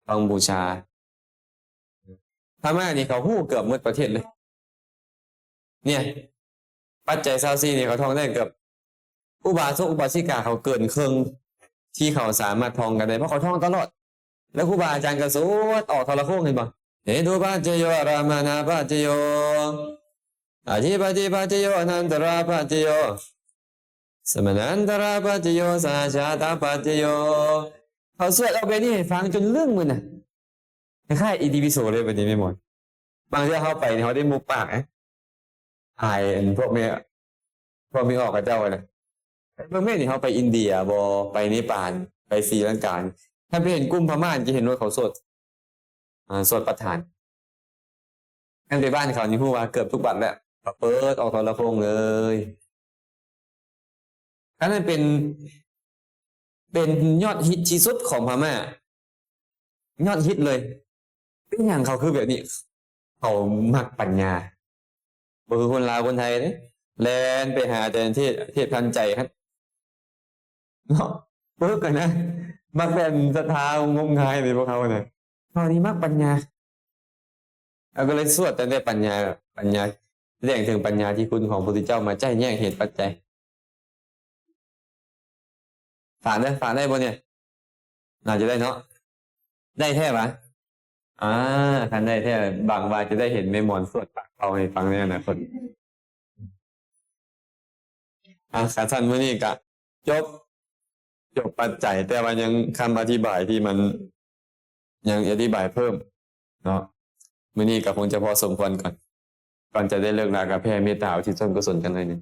ທ່ອງບູຊາ. ພະມ້ານີ້ເຂົາຮູ້ເກືອບໝົດປະເທດເລີຍ. ເນ່ຍ ປັດໄຈຊາວສີ່ນີ້ເຂົາທ່ອງໄດ້ເກືອບ ອຸບາສົກອຸບາສິກາເຂົາເກີນເຄິ່ງທີ່ເຂົາສາມາດທ່ອງກັນໄດ້ ເພາະເຂົາທ່ອງຕະຫຼອດ. ແລ້ວຄູບາອາຈານກໍສວດອອກທອດລະໂຄງ ເຫັນບໍ່? ເຫຕຸປັດຈະໂຍ ອາລັມມະນະປັດຈະໂຍ ອະທິປະຕິປັດຈະໂຍ ອະນັນຕະລະປັດຈະໂຍ ສະມະນັນຕະລະປັດຈະໂຍ ສະຫະຊາຕະປັດຈະໂຍ. ເຂົາສວດອອກແບບນີ້ໃຫ້ຟັງຈົນລຶ້ງມື້ນະ. ຄ້າຍໆ ອີຕິປິໂສເລີຍບັດນີ້ແມ່ໝອນ. ບາງເທື່ອເຮົາໄປນີ້ເຮົາໄດ້ມຸບປາກນະ ອາຍອັນພວກແມ່ ພວກແມ່ອອກເຂົາເຈົ້ານະ. ເບິ່ງແມ່ນີ້ ເຮົາໄປອິນເດຍບໍ ໄປເນປານ ໄປສີລັງກາ ຖ້າໄປເຫັນກຸ່ມພະມ້າຈະເຫັນວ່າເຂົາສວດ ອ່າ ສວດປະທານ. ຄັນໄປບ້ານເຂົານີ້ຮູ້ວ່າເກືອບທຸກວັດແລ້ວ ເຂົາເປີດອອກໂທລະໂຄ່ງເລີຍ. ອັນນັ້ນເປັນ ເປັນຍອດຮິດທີ່ສຸດຂອງພະມ້າ ຍອດຮິດເລີຍ. ເປັນຫຍັງເຂົາຄືແບບນີ້? ເຂົາມັກປັນຍາ ບໍ່ຄືຄົນລາວຄົນໄທເດ້ ແລ່ນໄປຫາອາຈານເທດ ເທດທັນໃຈຫັ້ນເນາະ. ເບິ່ງກັນນະ ມັກແບບສັດທາງົມງາຍເດ້ພວກເຮົານະ. ເຮົານີ້ມັກປັນຍາ ເຮົາກໍເລີຍສວດຕັ້ງແຕ່ປັນຍາ ປັນຍາ ສະແດງເຖິງປັນຍາທີ່ຄຸນຂອງພະພຸດທະເຈົ້າມາໃຈແຍກເຫດປັດໄຈ. ຜ່ານເດີ ຜ່ານໄດ້ບໍ່ນີ້? ໜ້າຈະໄດ້ເນາະ ໄດ້ແທ້ຫວາ? ອ່າ ຄັນໄດ້ແທ້ ຫວັງວ່າຈະໄດ້ເຫັນແມ່ໝອນສວດປາກເປົ່າໃຫ້ຟັງໃນອະນາຄົດ. ອ່າ ຄັນຊັ້ນມື້ນີ້ກະຈົບ ຈົບປັດໄຈ ແຕ່ວ່າຍັງຄຳອະທິບາຍທີ່ມັນຍັງອະທິບາຍເພີ່ມເນາະ. ມື້ນີ້ກະຄົງຈະພໍສົມຄວນກ່ອນ ກ່ອນຈະໄດ້ເລີກລາ ກະແຜ່ເມດຕາ ອຸທິດສ່ວນກຸສົນກັນໜ້ອຍໜຶ່ງ.